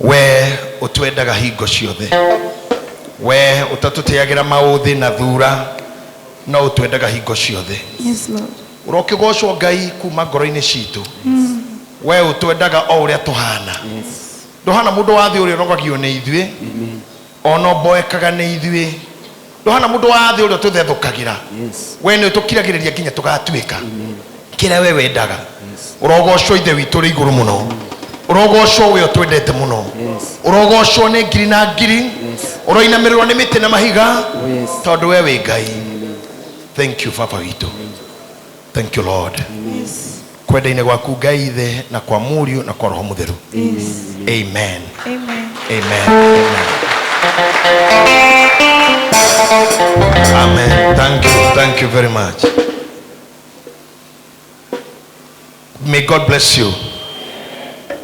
We ũtwendaga hingo ciothe, we ũtatũteagĩra maũthĩ na thura, no ũtwendaga hingo ciothe. Yes, Lord. Ũrokĩgocwo Ngai kuma ngoro-inĩ citũ. We ũtwendaga o ũrĩa tũhana. Ndũhana mũndũ wa thĩ ũrĩa ũrogagio nĩ ithuĩ, ona ũmboekaga nĩ ithuĩ. Ndũhana mũndũ wa thĩ ũrĩa ũtũthethũkagĩra. We nĩ ũtũkiragĩrĩria nginya tũgatuĩka kĩrĩa we wendaga. Ũrogocwo Ithe witũ ũrĩ igũrũ mũno. Ũrogocwo we ũtwendete mũno. Ũrogocwo nĩ ngiri na ngiri. Ũroinamĩrĩrwo nĩ mĩtĩ na mahiga, tondũ we wĩ Ngai. Thank you, Baba witũ. Thank you, Lord. Kwenda-inĩ gwaku Ngai Ithe, na kwa Mũriũ, na kwa Roho Mũtheru. Amen. Amen. Amen. Amen. Amen. Thank you. Thank you very much. May God bless you.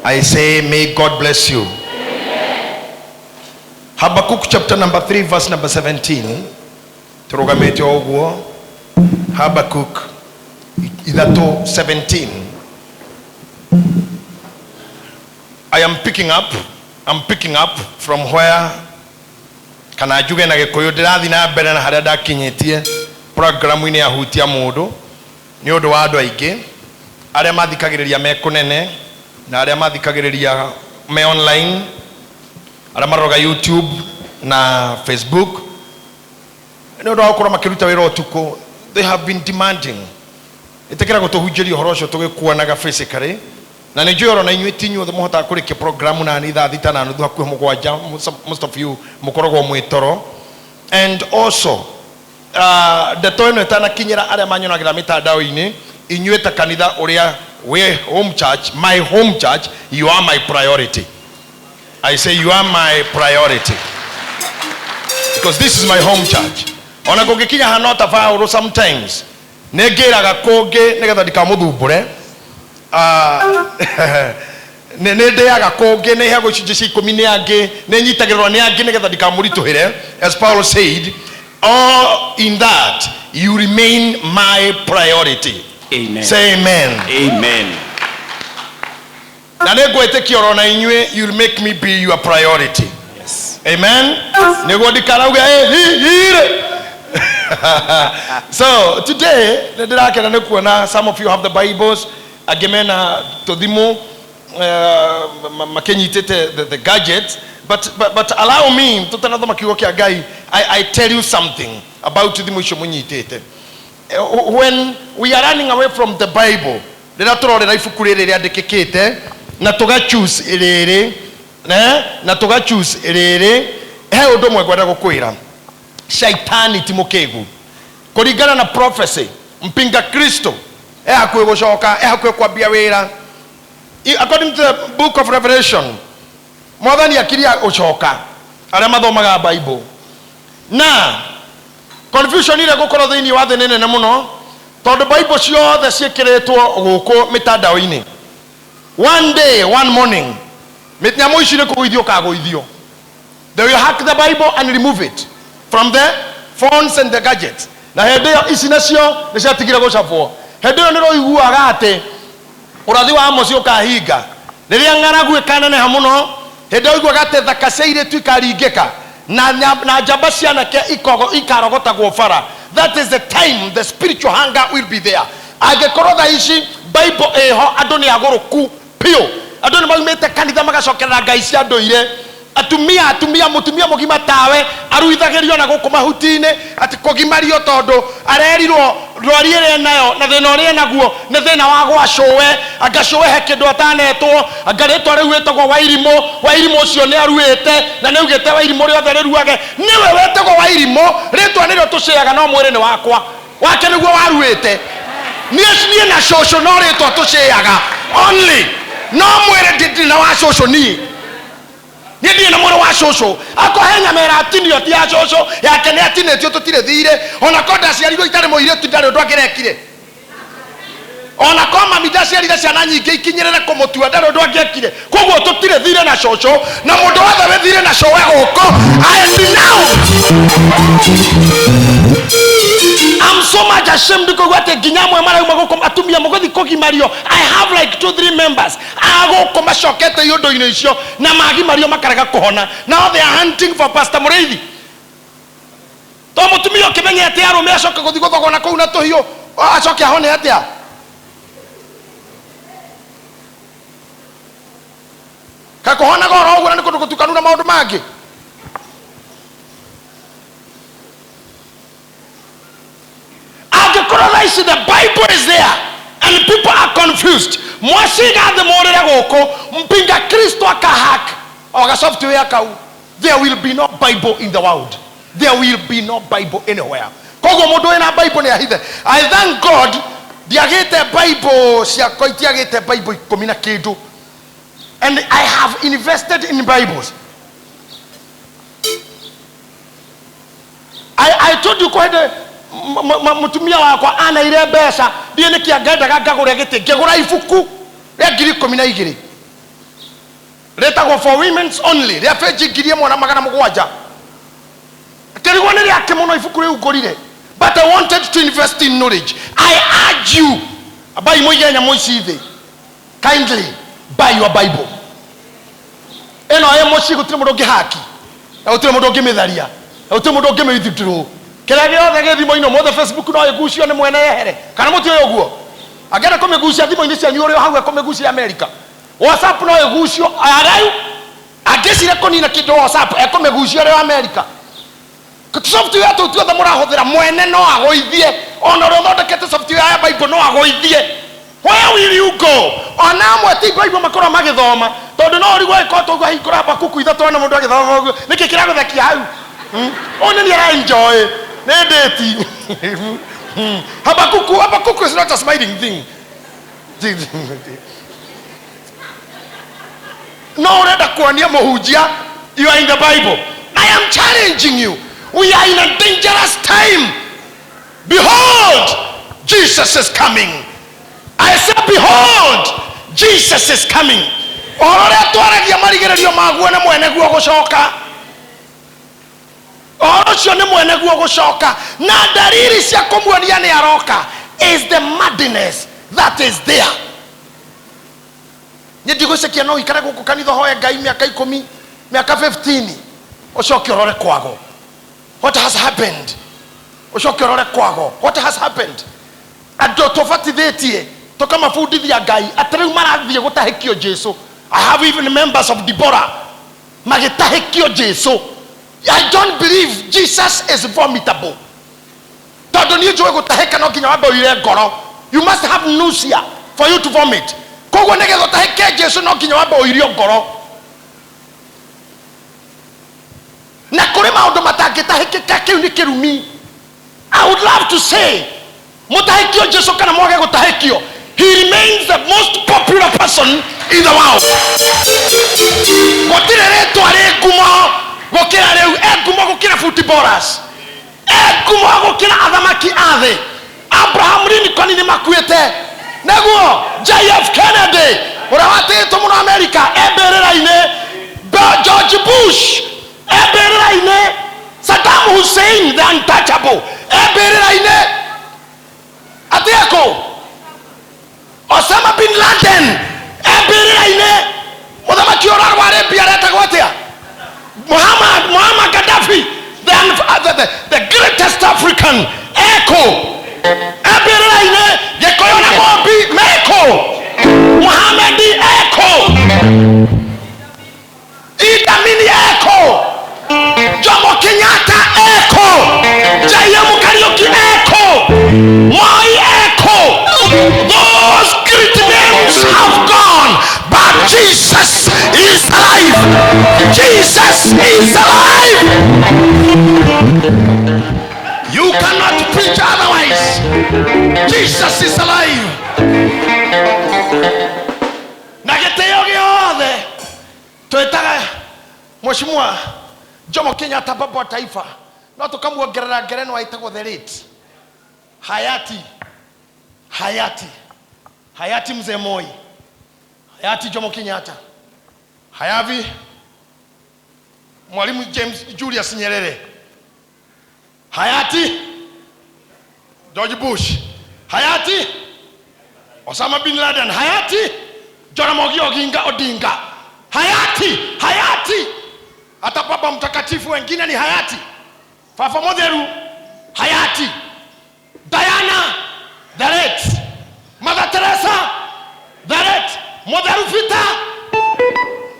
I say, may God bless you. Habakkuk chapter number 3, verse number 17. Tũrũgamĩte o ũguo. Habakkuk 3:17. I am picking up, I'm picking up from where, kana njuge na Gĩkũyũ, ndĩrathiĩ na mbere na harĩa ndakinyĩtie programu-inĩ ya Hutia Mũndũ, nĩ ũndũ wa andũ aingĩ arĩa mathikagĩrĩria me kũnene na arĩa mathikagĩrĩria me online, arĩa maroraga YouTube na Facebook, nĩ ũndũ wa gũkorwo makĩruta wĩra ũtukũ. They have been demanding, ĩtĩkĩra gũtũhunjĩria ũhoro ũcio tũgĩkuonaga physically. Na nĩ njũĩ na inyuĩ ti inyuothe mũhotaga kũrĩkia programu na nĩ thaa thita na nuthu, hakuhĩ mũgwanja. Most of you mũkoragwo mwĩ toro. And also, ndeto ĩno ĩtanakinyĩra arĩa manyonagĩra mĩtandao-inĩ, inyuĩ ta kanitha ũrĩa wĩ home church, my home church, you are my priority. I say you are my priority because this is my home church. Ona kũngĩkinya hana ta Paũlũ, sometimes nĩ ngĩraga kũngĩ nĩgetha ndikamũthumbũre. Ah, nĩ ndĩaga kũngĩ, nĩ heagwo icunjĩ cia ikũmi nĩ angĩ, nĩ nyitagĩrĩrwo nĩ angĩ nĩgetha ndikamũritũhĩre. As Paul said, all in that you remain my priority. Amen. Say amen. Amen. Na nĩ ngwĩtĩkia oro na inyuĩ you'll make me be your priority. Yes. Amen. Nĩguo ndikarauge, "Eh, hi hire." So today nĩ ndĩrakena nĩ kuona some of you have the Bibles, angĩ mena tũthimũ, makĩnyitĩte the gadgets. But allow me, tũtanathoma kiugo kĩa Ngai, I tell you something about thimũ icio mũnyitĩte. When we are running away from the Bible, rĩrĩa tũrorera ibuku rĩrĩ rĩandĩkĩkĩte na tũga choose rĩrĩ, ne na tũga choose rĩrĩ, he ũndũ ũmwe ngwenda gũkwĩra. Shaitani ti mũkĩgu. Kũringana na prophecy, mpinga Kristo e hakuhĩ gũcoka, e hakuhĩ kwambia wĩra. According to the book of Revelation, Mwathani akiria gũcoka, arĩa mathomaga Bible, na confusion ĩrĩa gũkorwo thĩinĩ wa thĩ nĩ nene mũno, tondũ Bible ciothe ciĩkĩrĩtwo gũkũ mĩtandao-inĩ. One day, one morning, nyamũ ici nĩ kũgũithio kagũithio. They will hack the Bible and remove it from the phones and the gadgets. Na hĩndĩ ĩyo ici nacio nĩ ciatigire gũcabwo. Hĩndĩ ĩyo nĩ rũiguaga atĩ ũrathi wa Amosi ũkahinga, rĩrĩa ng'aragu ĩkaneneha mũno. Hĩndĩ ĩyo ũiguaga atĩ thaka cia airĩtu ikaringĩka na njamba cia anake ikarogotagwo bara. That is the time the spiritual hunger will be there. Angĩkorwo thaa ici Bible ĩho, andũ nĩ agũrũku piũ, andũ nĩ maumĩte kanitha magacokerera ngai cia ndũire. Atumia, mũtumia mũgima tawe aruithagĩrio na gũkũ mahuti-inĩ, atĩ kũgimario tondũ arerirwo ndwari ĩrĩa enayo na thĩna ũrĩa enaguo nĩ thĩna wa gwa cũwe. Anga cũwe he kĩndũ atanetwo, anga rĩtwa rĩu wĩtagwo Wairimũ. Wairimũ ũcio nĩ aruĩte na nĩ augĩte Wairimũ rĩothe rĩruage. Nĩwe wetagwo Wairimũ, rĩtwa nĩrĩo tũcĩaga, no mwĩrĩ nĩ wakwa, wake nĩguo waruĩte. Niĩ na cũcũ no rĩtwa tũcĩaga only, no mwĩrĩ ndirĩ na wa cũcũ. Niĩ ndirĩ na mwĩrĩ wa cũcũ. Akorwo he nyama ĩratinio, ti ya cũcũ, yake nĩ atinĩtio, tũtirĩ thirĩ. Ona ko ndaciarirwo itarĩ mũirĩtu, ndarĩ ũndũ angĩrekire. Ona ko mami ndaciarire ciana nyingĩ ikinyĩrĩre kũmũtua, ndarĩ ũndũ angĩekire. Koguo tũtirĩ thirĩ na cũcũ, na mũndũ wothe wĩ thirĩ na cũwe gũkũ, I denounce. I'm So much ashamed kũigua atĩ nginya amwe marauma gũkũ atumia mũgũthi kũgimario. I have like two three members a gũkũ macokete iũndũ-inĩ icio na magimario makarega kũhona. Now they are hunting for Pastor Mũrĩithi. To mũtumia ũkĩmenye atĩ arũme acoke gũthiĩ gũthogona kũu na tũhiũ acoke ahone atĩa? Kaĩ kũhonaga oro ũguo na nĩ kũndũ gũtukanu na maũndũ mangĩ? Angĩkorwo thaa ici the Bible is there and people are confused, mwaciga thĩ mũrĩre gũkũ, mpinga Kristo akahack o ga software kau, there will be no Bible in the world. There will be no Bible anywhere. Koguo mũndũ wĩna Bible nĩ ahithe. I thank God ndiagĩte Bible ciakwa, itiagĩte Bible ikũmi na kĩndũ, and I have invested in Bibles. I told you kwĩ hĩndĩ mũtumia wakwa anaire mbeca ndiĩ nĩkĩ angendaga ngagũre gĩtĩ, ngĩgũra ibuku rĩa 12,000 rĩtagwo For Women's Only, rĩa page 1700. Ngĩrigwo nĩ rĩake mũno ibuku rĩu ngũrire, but I wanted to invest in knowledge. I urge you, ambai mũige nyamũ ici thĩ, kindly buy your Bible. Ĩno ĩ mũciĩ gũtirĩ mũndũ ũngĩhaki na gũtirĩ mũndũ ũngĩmĩtharia na gũtirĩ mũndũ ũngĩmĩwithdraw. Kĩrĩa gĩothe gĩ thimũ-inĩ ũmũthĩ, Facebook no ĩgucio nĩ mwene yehere, kana mũtiũĩ ũguo? Angĩenda kũmĩgucia thimũ-inĩ cianyu ũrĩ o hau ekũmĩgucia America. WhatsApp no ĩgucio arau angĩcire kũnina kĩndũ WhatsApp ekũmĩgucia ũrĩ o America. Software tũu tuothe mũrahũthĩra mwene no agũithie, ona ũrĩa ũthondekete software ya Bible no agũithie. Where will you go? Ona amwe ti Bible makorwo magĩthoma, tondũ no ũrigwo ĩkorwo tũguo hingũra Habakuku ithatũ wone mũndũ agĩthoma ũguo, nĩkĩ kĩragũthekia hau? Ũyũ nĩ niĩ ara enjoy nĩ ndĩti. Habakuku, Habakuku is not a smiling thing. No ũrenda kuonia mũhunjia you are in the Bible. I am challenging you, we are in a dangerous time. Behold, Jesus is coming. I say, behold, Jesus is coming. Ũhoro ũrĩa twaragia marigĩrĩrio maguo nĩ mwene guo gũcoka. Ũhoro ũcio nĩ mwene guo gũcoka, na ndariri cia kũmuonia nĩ aroka is the madness that is there. Niĩ ndigwĩcikia no ũikare gũkũ kanitha ũhoe Ngai mĩaka ikũmi, mĩaka 15, ũcoke ũrore kwago. What has happened? Ũcoke ũrore kwago. What has happened? Andũ tũbatithĩtie tũkamabundithia Ngai atĩ rĩu marathiĩ gũtahĩkio Jesu. I have even members of Deborah magĩtahĩkio Jesu. I don't believe Jesus is vomitable. Tondũ niĩ njũĩ gũtahĩka no nginya wambe ũire ngoro. You must have nausea for you to vomit. Koguo nĩgetha ũtahĩke Jesu no nginya wambe ũirio ngoro. Na kũrĩ maũndũ matangĩtahĩkĩka, kĩu nĩ kĩrumi. I would love to say mũtahĩkio Jesu kana mwage gũtahĩkio, he remains the most popular person in the world. Gũtirĩ rĩtwa rĩ ngumo gũkĩra rĩu, e ngumo gũkĩra footballers, e ngumo gũkĩra athamaki a thĩ. Abraham Lincoln nĩ makuĩte, nĩguo JF Kennedy ũrĩa watĩĩtwo mũno Amerika e mbĩrĩra-inĩ, George Bush e mbĩrĩra-inĩ, Saddam Hussein the untouchable e mbĩrĩra-inĩ, atĩ ekũ Osama bin Laden e mbĩrĩra-inĩ, mũthamaki ũrĩa wa Arabia aretagwo atĩa? Muhammad Gaddafi, the greatest African eko e mbĩrĩra-inĩ, Gĩkũyũ na Mũmbi meko, Muhammad eko, Idi Amin eko, Jomo Kenyatta eko, J.M. Kariuki eko, Moi eko. Those great names have gone, but Jesus is alive. Jesus is alive. You cannot preach otherwise. Jesus is alive. Na gĩtĩo gĩothe twĩtaga Mheshimiwa Jomo Kenyatta baba wa taifa, no tũkamuongerera ngerenwa ĩtagwo the late hayati hayati hayati Mzee Moi, hayati Jomo Kenyatta, hayavi Mwalimu James Julius Nyerere, hayati. George Bush, hayati Osama bin Laden, hayati Jaramogi Oginga Odinga, hayati, hayati. Hata Baba Mtakatifu wengine ni hayati, Fafa Motheru hayati, Diana the late, Mother Teresa the late, Motheru Peter,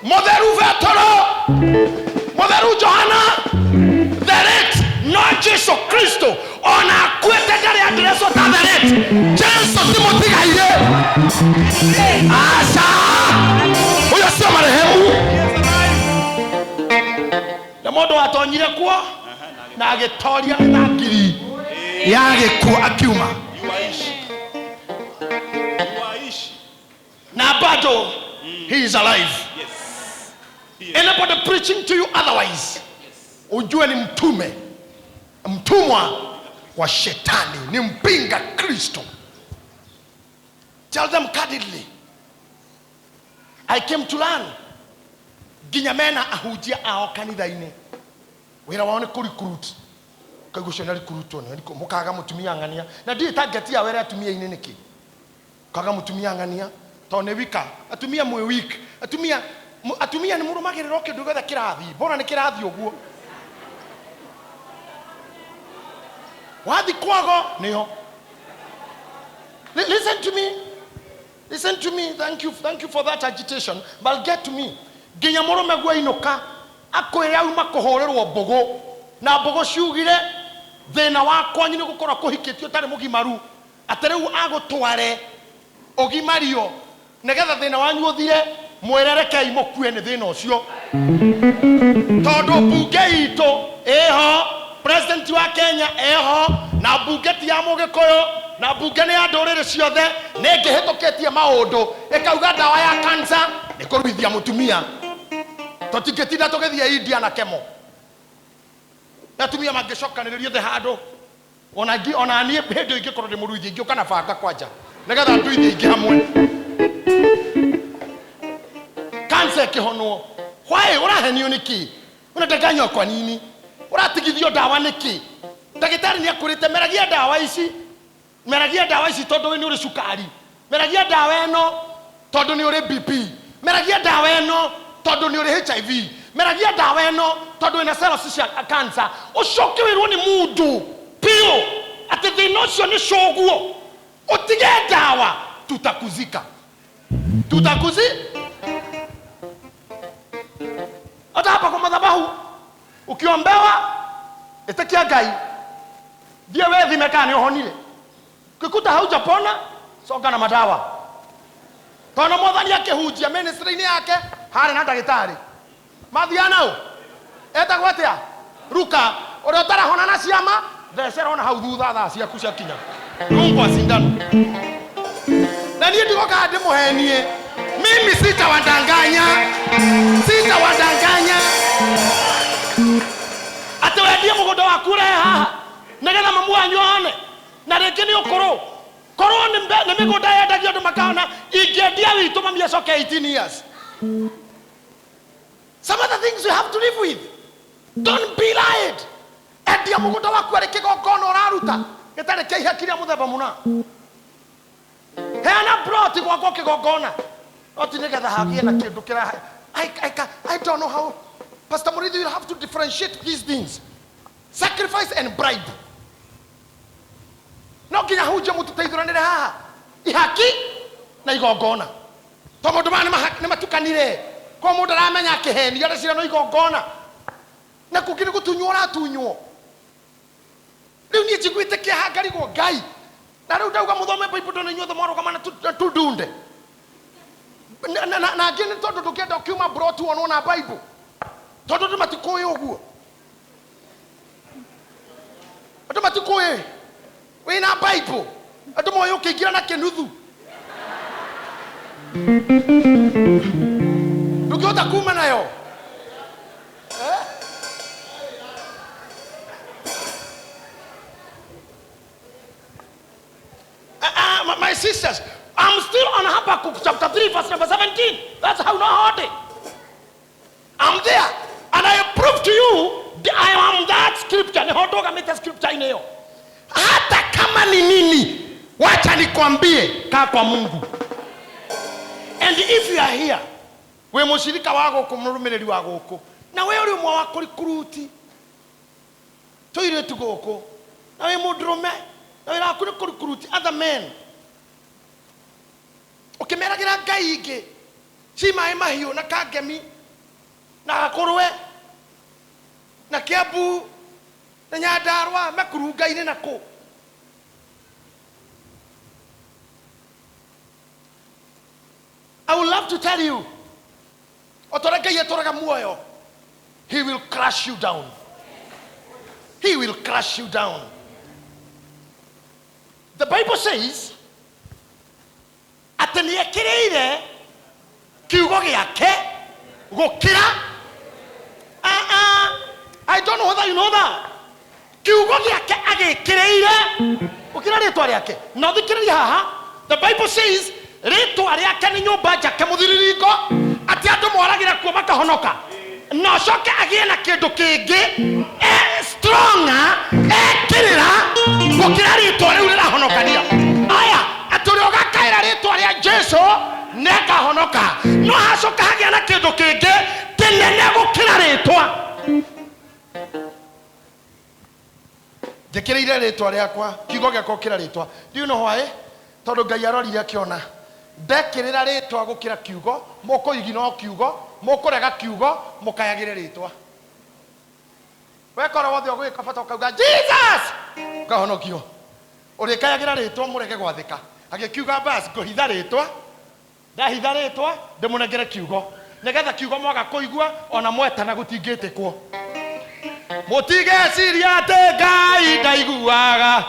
Motheru Vetoro, Motheru Johana the late. No Jesu Kristo ona akuĩte ndarĩ addresswo ta the late. Jesu ti mũtigaire, aca, ũyũ cio marehemu na mũndũ watonyire kuo na agĩtoria mĩthangiri ya gĩkuũ akiuma. Yuaishi. Yuaishi. Na bado he is alive. Yes. He is. Anybody preaching to you otherwise, ujue ni mtume, mtumwa wa shetani, ni mpinga Kristo. Tell them candidly, I came to learn. Nginya mena ahunjia ao kanitha-inĩ, wĩra wao nĩ kũ-recruit. Kaigua ũcio nĩ recruitwo, nĩ mũkaga mũtumia ng'ania, na ndiũĩ target yao ĩrĩa atumia-inĩ nĩkĩ. Kaga mũtumia ng'ania tondũ nĩ wika, atumia mwĩ weak, atumia atumia nĩ mũrũmagĩrĩra o kĩndũ gĩothe kĩrathiĩ, mbona nĩ kĩrathiĩ ũguo. Wathi kwago nĩho. Listen to me. Listen to me. Thank you. Thank you for that agitation. But get to me. Nginya mũrũme guainũka akwĩre auma kũhũrĩrwo mbũgũ, na mbũgũ ciugire thĩna wa kwanyu nĩ gũkorwo kũhikĩtio ũtarĩ mũgimaru, atĩ rĩu agũtware ũgimario nĩgetha thĩna wanyu ũthire, mwĩre rekei mũkue nĩ thĩna ũcio, tondũ mbunge itũ ĩho, president wa Kenya eho, na mbunge ti ya Mũgĩkũyũ, na mbunge nĩ ya ndũrĩrĩ ciothe, nĩ ĩngĩhĩtũkĩtie maũndũ ĩkauga ndawa ya cancer nĩ kũruithia mũtumia. Tũtingĩtinda tũgĩthiĩ India na kemo, na atumia mangĩcokanĩrĩrio othe handũ, ona ona niĩ hĩndĩ ĩyo ingĩkorwo ndĩ mũruithie, ingĩũka na banga kwanja nĩgetha nduithie ingĩ hamwe, cancer ĩkĩhonwo. Why ũrahenio nĩkĩ? Unadanganywa kwa nini? Ũratigithio ndawa nĩkĩ? Ndagĩtarĩ nĩ akwĩrĩte meragia ndawa ici, meragia ndawa ici tondũ we nĩ ũrĩ cukari, meragia ndawa ĩno tondũ nĩ ũrĩ BP, meragia ndawa ĩno tondũ nĩ ũrĩ HIV, meragia ndawa ĩno tondũ wĩna cells cia cancer. Ũcoke wĩrwo nĩ mũndũ biũ atĩ thĩna ũcio nĩ coguo, ũtige ndawa, tutakuzika, tutakuzi. Hata hapa kwa madhabahu ukiombewa, ĩtĩkia Ngai, thiĩ wĩthime kana nĩ ũhonire. Ukikuta haujapona, coka na madawa, tondũ Mwathani akĩhunjia ministry-inĩ yake harĩ na ndagĩtarĩ mathiaga nau etagwo atĩa, Ruka, ũrĩa ũtarahona na ciama, thecera ona hau thutha thaa ciaku ciakinya, rungwa sindano. Na niĩ ndigokaga ndĩmũhenie, mimi sitawadanganya, sitawadanganya atĩ wendie mũgũnda waku ũrehe haha nĩgetha mamu wanyu one, na rĩngĩ nĩ ũkũrũ, korwo nĩ mĩgũnda yendagio andũ makahona, ingĩendia witũ mami acoke 18 years. Some other things you have to live with. Don't be lied. Endia mũgũnda waku arĩ kĩgongona ũraruta gĩtarĩ kĩa ihaki rĩa mũthemba mũna. Heana plot gwakwo kĩgongona, no ti nĩgetha hagĩe na kĩndũ kĩra. I don't know how. Pastor Murithi, you have to differentiate these things. Sacrifice and bribe. No nginya hunjie mũtũteithũranĩre haha, ihaki na igongona, to maũndũ maya nĩ matukanire, kwa mũndũ aramenya akĩhenio areciria no igongona, na kũngĩ nĩ gũtunywo ũratunywo. Rĩu niĩ njiguĩte kĩeha ngarigwo Ngai, na rĩu ndauga mũthome Bible tondũ inyuothe mwarũgama na tundunde na angĩ nĩ tondũ ndũngĩenda ũkiuma broti wonwo na Bible, tondũ andũ matikũĩ ũguo, andũ matikũĩ wĩna Bible, andũ moĩ ũkĩingĩra na kĩnuthu ndũngĩhota kuma nayo. Eh? My sisters, I'm still on Habakkuk chapter 3, verse number 17. That's how not hard it. I'm there. And I prove to you that I am that scripture. Nĩ ho ndũgamĩte scripture-inĩ ĩyo. Hata kama Kama ni nini, wacha nikwambie, kaa kwa Mungu. And if you are here, wĩ mũcirika wa gũkũ, mũrũmĩrĩri wa gũkũ, na we ũrĩ ũmwe wa kũrikuruti tũirĩtu gũkũ, na wĩ mũndũrũme na wĩra waku nĩ kũrikuruti other men, ũkĩmeragĩra ngai ingĩ ci maĩ mahiũ na kangemi na gakũrwe na Kiambu na Nyandarua mekurunga-inĩ na kũ. I would love to tell you, o ta ũrĩa Ngai atũraga muoyo, he will crush you down. He will crush you down. The Bible says atĩ nĩ ekĩrĩire kiugo gĩake gũkĩra. Ah, ah, I don't know whether you know that. Kiugo gĩake agĩkĩrĩire gũkĩra rĩtwa rĩake. Na ũthikĩrĩrie haha, the Bible says rĩtwa rĩake nĩ nyũmba njake mũthiriringo, atĩ andũ moragĩra kuo makahonoka. Na ũcoke agĩe na kĩndũ kĩngĩ e stronger ekĩrĩra gũkĩra rĩtwa rĩu rĩrahonokania. Aya, atĩ ũrĩa ũgakaĩra rĩtwa rĩa Jesu nĩakahonoka, no hacoka hagĩa na kĩndũ kĩngĩ kĩnene gũkĩra rĩtwa. Njĩkĩrĩire rĩtwa rĩakwa, kiugo gĩakwa gũkĩra rĩtwa. Do you know why? Tondũ Ngai arorire akĩona ndekĩrĩra rĩtwa gũkĩra kiugo, mũkũigino kiugo, mũkũrega kiugo, mũkayagĩre rĩtwa. Weka ũrĩa wothe ũgwĩka, bata ũkauga Jesus ũkahonokio. Ũrĩkayagĩra rĩtwa mũrege gwathĩka. Agĩkiuga bas, ngũhitha rĩtwa, ndahitha rĩtwa ndĩmũnengere kiugo, nĩgetha kiugo mwaga kũigua ona mwetana gũtingĩtĩkwo. Mũtigeciria atĩ Ngai ndaiguaga.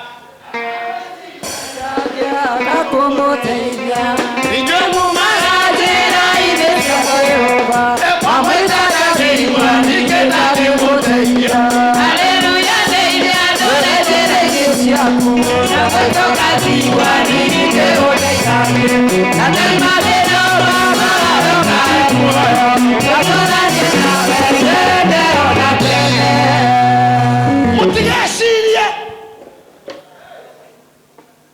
Inyuĩ mumaga njĩra-inĩ cia Jehova, amwĩtaga kĩigua, ningĩ ndangĩmũteithia. Haleluya, ndeithia ndore njĩra-inĩ ciaku, na gwĩtũka ndigua ningĩ ũndeithagie. Na ndauma thĩna wa mawatho ma muoyo, ngatũũranie nawe tene ona tene. Mũtigecirie,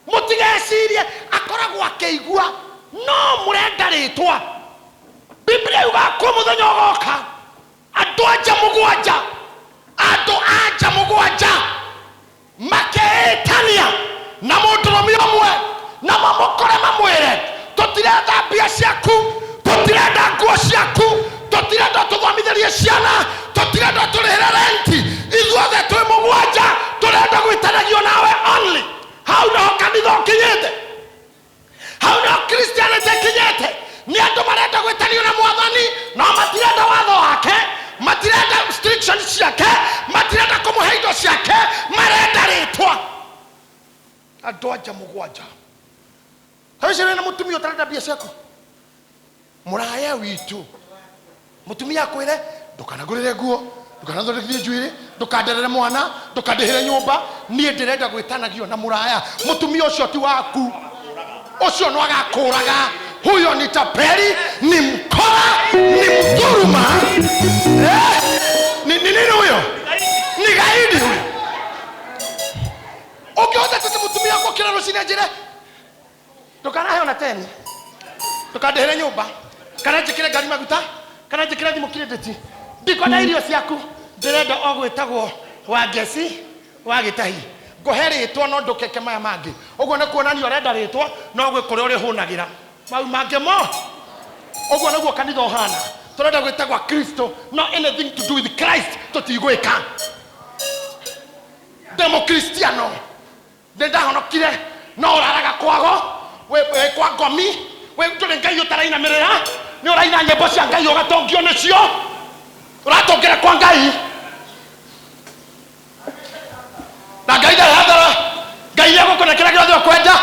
mũtigecirie akoragwo akĩigua no mũrenda rĩtwa. Biblia yugaga kwĩ mũthenya ũgoka andũ anja mũgwanja, andũ anja mũgwanja makeĩtania na mũndũrũme ũmwe, na mamũkore mamwĩre, tũtirenda mbia ciaku, tũtirenda nguo ciaku, tũtirenda tũthomithĩrie ciana, tũtirenda tũrĩhĩre renti, ithuothe twĩ mũgwanja tũrenda gwĩtanagio nawe only. Hau noho kanitha ũkinyĩte, hau noho Christianity ĩkinyĩte. Nĩ andũ marenda gwĩtanio na mwathani, no matirenda watho wake, matirenda instructions ciake, matirenda kũmũhe indo ciake, marenda rĩtwa. Andũ anja mũgwanja. Tawĩcirie na mũtumia ũtarenda mbia ciaku, mũraya witũ, mũtumia akwĩre ndũkanangũrĩre nguo, ndũkanathondekithie njuĩrĩ, ndũkanderere mwana, ndũkandĩhĩre nyũmba, niĩ ndĩrenda gwĩtanagio na mũraya. Mũtumia ũcio ti waku, ũcio no agakũraga. Huyo ni tapeli, ni mkora, ni mdhuruma. Ni nini huyo? Ni gaidi huyo. Ũngĩhota tete mũtumia akũkĩra rũcinĩ anjĩre ndũkanahe ona teni, ndũkandĩhĩre nyũmba, kana njĩkĩre ngari maguta, kana njĩkĩre thimũ credit, ndikwenda irio ciaku, ndĩrenda o gwĩtagwo wa ngeci wa gĩtahi, ngũhe rĩtwa no ndũkeke maya mangĩ. Ũguo nĩ kuonania ũrenda rĩtwa no gwĩ kũrĩa ũrĩhũnagĩra mau mangĩ mo. Ũguo nĩguo kanitha ũhana, tũrenda gwĩtagwo Kristo, no anything to do with Christ tũtigwĩka. Ndĩ mũkristiano, ndĩ ndahonokire, no ũraraga kwago, wĩ kwa ngomi, wĩ ndũrĩ Ngai ũtarainamĩrĩra, nĩ ũraina nyĩmbo cia Ngai ũgatongio nĩcio, ũratongera kwa Ngai na Ngai ndarĩ hathara. Ngai nĩ egũkũne kĩrĩa gĩothe ũkwenda,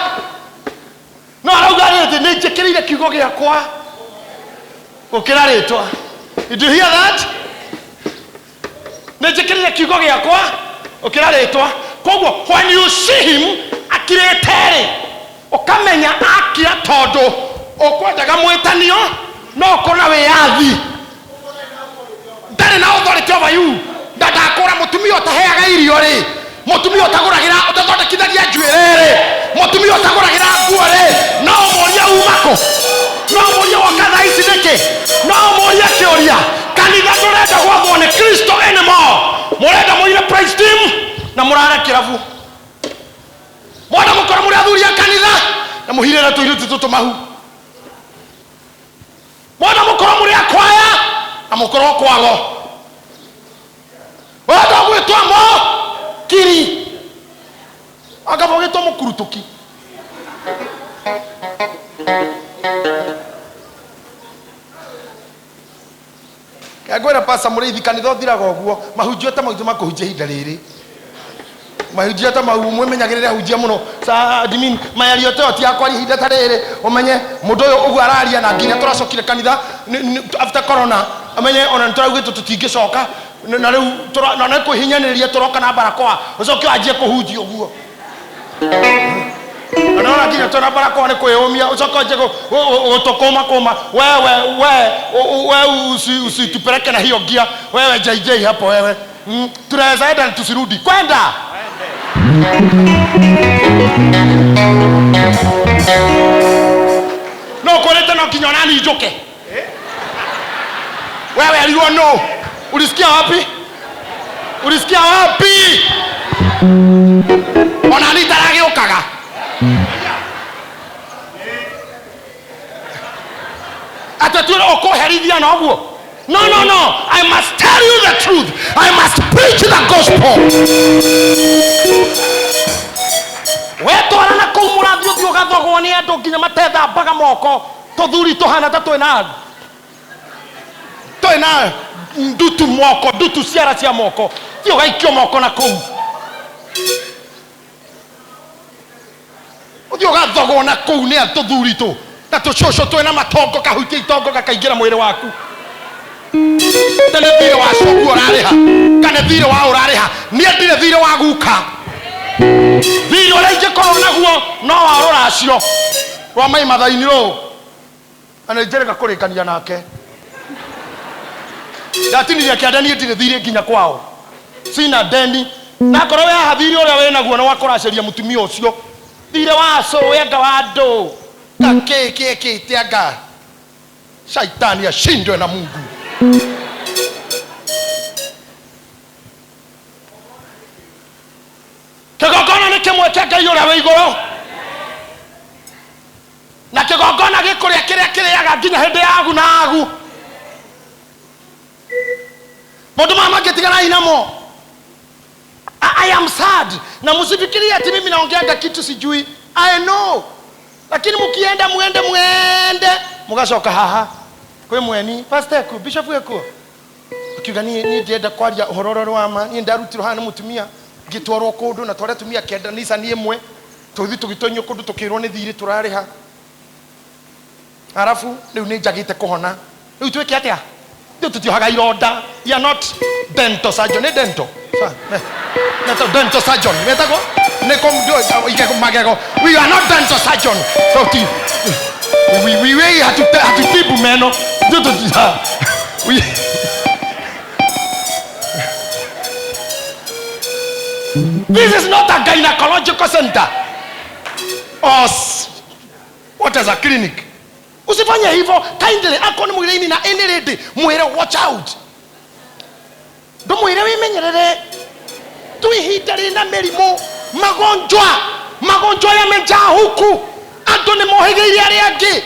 no arauga rĩthĩ nĩ njĩkĩrĩire kiugo gĩakwa gũkĩra rĩtwa. Did you hear that? Nĩ njĩkĩrĩire kiugo gĩakwa gũkĩra rĩtwa. Koguo when you see him akirĩte rĩ, ũkamenya akira tondũ ũkwendaga mwĩtanio no ũkorwo na wĩyathi, ndarĩ na authority over you. Ndandakũra mũtumia ũtaheaga irio rĩ, Mũtumia ũtagũragĩra, ũtathondekithagia njuĩrĩ rĩ, mũtumia ũtagũragĩra nguo rĩ, no ũmũrie uma kũ? No ũmũrie woka thaa ici nĩkĩ? No ũmũrie kĩũria. Kanitha ndũrenda gwathwo nĩ Kristo anymore. Mũrenda mũire praise team na mũrare kĩrabu. Mwenda mũkorwo mũrĩ athuri a kanitha na mũhirĩre tũirĩtu tũtũ mahu. Mwenda mũkorwo mũrĩ a kwaya na mũkorwo kwago. Wenda gwĩtwo mo kiri akaba ũgĩtwo mũkurutũki. Ngwĩra pasa mũrĩithi, kanitha ũthiraga ũguo. Mahunjio ta mau makũhunjia ihinda rĩrĩ, mahunjia ta mau mwĩmenyagĩrĩre ahunjia mũno. Sa admin mayario ta ti akwaria ihinda ta rĩrĩ, ũmenye mũndũ ũyũ ũguo araria na nginya tũracokire kanitha after corona, amenye ona nĩ tũraugĩtwo tũtingĩcoka na rĩu na nĩ kwĩhinyanĩrĩria tũroka na barakoa, ũcoke wanjie kũhunjia ũguo na nona nginya twĩna barakoa nĩ kwĩyũmia, ũcoke wanjie gũtũkũma kũma. Wewe we usitupeleke na hiyo gia wewe JJ hapo wewe. Tunaweza enda na tusirudi kwenda no kwĩrĩte no nginya onani njũke. Wewe alirwo no ulisikia wapi? Ulisikia wapi? Onani taragĩũkaga atĩ tuĩre ũkũherithia na ũguo. No, no, no, I must tell you the truth. I must preach the gospel. Wetwara na kũu mũrathi ũthiĩ ũgathogwo nĩ andũ nginya matethambaga moko, tũthuri tũhana ta twĩna ndutu moko, ndutu ciara cia moko, thiĩ ũgaikio moko na kũu, ũthiĩ ũgathogwo na kũu nĩ tũthuri tũ na tũcũcũ twĩna matongo, kahutia itongo gakaingĩra mwĩrĩ waku. Tene thirĩ wa coguo ũrarĩha kana thirĩ wa ũrarĩha? Niĩ ndirĩ thirĩ wa guka. Thirĩ ũrĩa ingĩkorwo naguo no wa rũracio rwa mai mathaini rũũ, na nĩ njĩrĩga kũrĩkania nake ndatinirie kĩande. Niĩ ndirĩ thirĩ nginya kwao, sina deni. Nakorwo we haha thirĩ ũrĩa wĩ naguo nĩ wa kũracĩria mũtumia ũcio, thirĩ wa cũwe anga wa andũ gakĩ kĩkĩte anga shaitani ashindwe na Mungu. Kĩgongona nĩ kĩmwe kĩa Ngai ũrĩa wĩ igũrũ, na kĩgongona gĩkũrĩa kĩrĩa kĩrĩaga nginya hĩndĩ ya agu na agu. Maũndũ maya mangĩtiganai namo. I am sad, na msifikirie ati mimi naongeaga kitu sijui. I know, lakini mkienda muende muende mugacoka haha kwĩ mweni pastor eku bishop eku akiuga niĩ ndĩrenda kwaria ũhoro ũrĩa wa ma. Niĩ ndarutirwo haha nĩ mũtumia ngĩtwarwo kũndũ na tware atumia kenda nicani ĩmwe, tũgĩthiĩ tũgĩtonyio kũndũ tũkĩrwo nĩ thirĩ tũrarĩha, arabu rĩu nĩ njagĩte kũhona. Rĩu twĩke atĩa? Rĩu tũtiohaga ironda. We are not dental surgeon. Nĩ dental dental surgeon metagwo nĩ igego magego. We are not dental surgeon, so ti we hatutibu meno. We This is not a gynecological center or what is a clinic. Usifanye hivyo kindly. Akorwo nĩ mwĩrĩ-inĩ na any lady, mwĩre watch out, ndũmwĩre wĩmenyerere tu. Ihinda rĩna mĩrimũ, magonjwa, magonjwa yamejaa huku, andũ nĩ mohĩgĩire arĩa angĩ.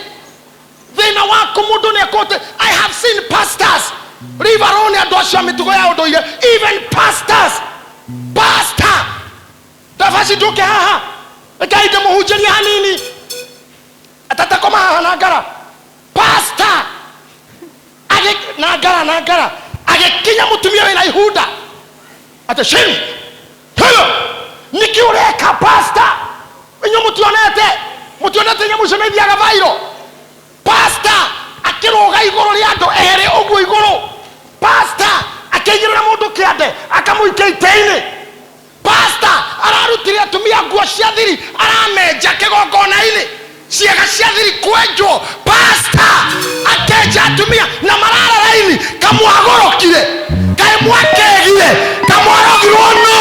Thĩna waku mũndũ nĩ akũte. I have seen pastors, leave alone andũ acio a mĩtugo ya ũndũire, even pastors. Pastor ndabaci ndũke haha, rekai ndĩmũhunjĩrie hanini atatakoma haha na ngara. Pastor agi na ngara na ngara agĩkinya mũtumia wĩna ihunda atĩ shim helo, nĩkĩ ũreka, pastor? Inyuĩ mũtionete, mũtionete nyamũ icio nĩ ithiaga viral. Pastor akĩrũga igũrũ rĩa andũ erĩ ũguo igũrũ, pastor akĩigĩrĩra mũndũ kĩande akamũikia itĩ-inĩ, pastor ararutire atumia nguo cia thiri aramenja kĩgongona-inĩ, ciĩga cia thiri kwenjwo, pastor akenja atumia na marara raini. Kamwagũrũkire, kaĩ mwakegire, kamwarogirwo nũ?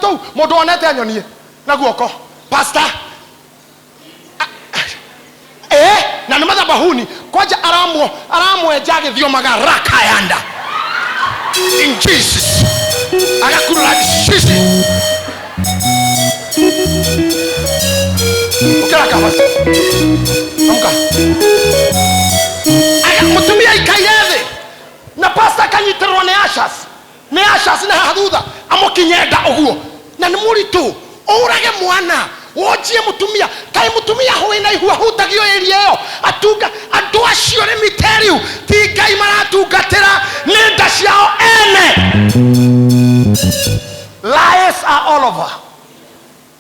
Tũu mũndũ wonete anyonie na guoko. Pastor, na nĩ mathabahuni kwanja aramwo aramwenja agĩthiomaga rakayanda in Jesus, agakurura shishi ukĩra kabasa amka. Aga mũtumia aikaire thĩ na pastor akanyitĩrĩrwo nĩ ushers, nĩ ushers na haha thutha amũkinye nda ũguo, na nĩ mũritũ ũrage mwana wonjie mũtumia. Kaĩ mũtumia wĩna ihu ahutagio ĩria ĩyo? Atunga andũ acio, let me tell you, ti Ngai maratungatĩra, nĩ nda ciao ene. Lies are all over.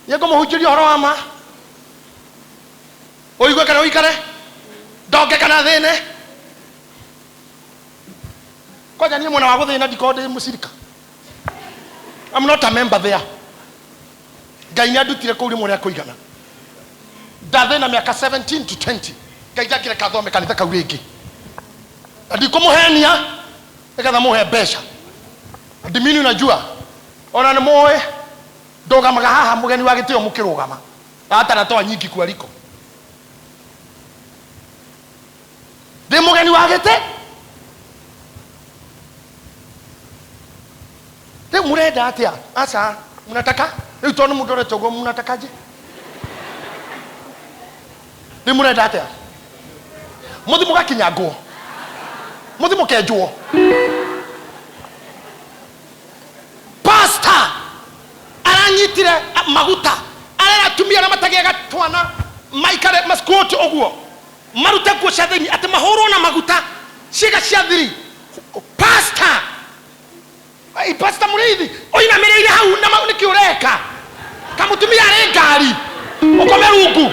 Nĩ ngũmũhunjĩria ũhoro wa ma, ũigue kana ũikare, ndonge kana thĩne. Kwanja niĩ mwena wa gũthĩna ndikorwo ndĩ mũcirika. I'm not a member there. Ngai nĩ andutire kũu rĩmwe rĩa kũigana. Ndathĩna mĩaka 17 to 20, Ngai ndangĩreka thome kanitha kau rĩngĩ, na ndikũmũhenia nĩgetha mũhe mbeca. Ndimini, unajua ona nĩ mũĩ ndũgamaga haha mũgeni wa gĩtĩo mũkĩrũgama na hata natoa nyingi kualiko ndĩ mũgeni wa gĩtĩ. Rĩu mũrenda atĩa? Aca, mnataka rĩu tondũ mũndorete ũguo, mnatakaje? Rĩu mũrenda atĩa? Mũthi mũgakinyangwo, mũthi mũkenjwo. Pastor aranyitire maguta, arera atumia arĩa matagĩaga twana maikare masquat ũguo, marute nguo cia thĩinĩ atĩ mahũrwo na maguta ciĩga cia thiri. Pastor. Ai, Pastor Mũrĩithi ũinamĩrĩire hau na nĩkĩ ũreka? Kamũtumia arĩ ngari ũkome rungu,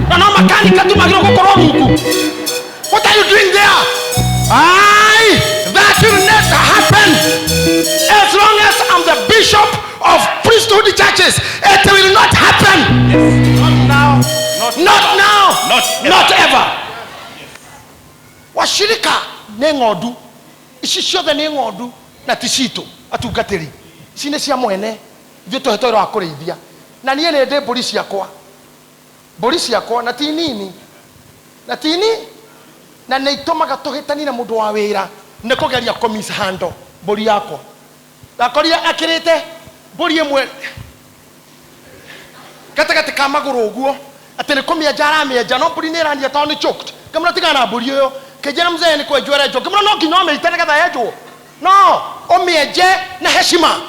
na no makanika tu magĩrĩirwo gũkorwo rungu. What are you doing there? Ai, that will never happen as long as I'm the bishop of priesthood churches. It will not happen. Not now. Not, not ever. Now. Not ever. Not ever. Washirika nĩ ng'ondu ici ciothe, nĩ ng'ondu na ti citũ atungatĩri, ici nĩ cia mwene. Ithuĩ tũhetwo wĩra wa kũrĩithia, na niĩ nĩ ndĩ mbũri ciakwa, mbũri ciakwa na ti nini na tini, na nĩ itũmaga tũhĩtanie na mũndũ wa wĩra nĩ kũgeria kũ mishandle mbũri yakwa. Ndakorire akĩrĩte mbũri ĩmwe gatagatĩ ka magũrũ ũguo atĩ nĩ kũmĩenja aramĩenja, no mbũri nĩ ĩrania tondũ nĩ choked. Ngĩmwĩra, "Tigana na mbũri ĩyo." Kĩnjĩra, "Mzee, nĩ kwenjwo ĩrenjwo." Ngĩmwĩra, "No nginya ũmĩite nĩgetha yenjwo, no ũmĩenje na heshima."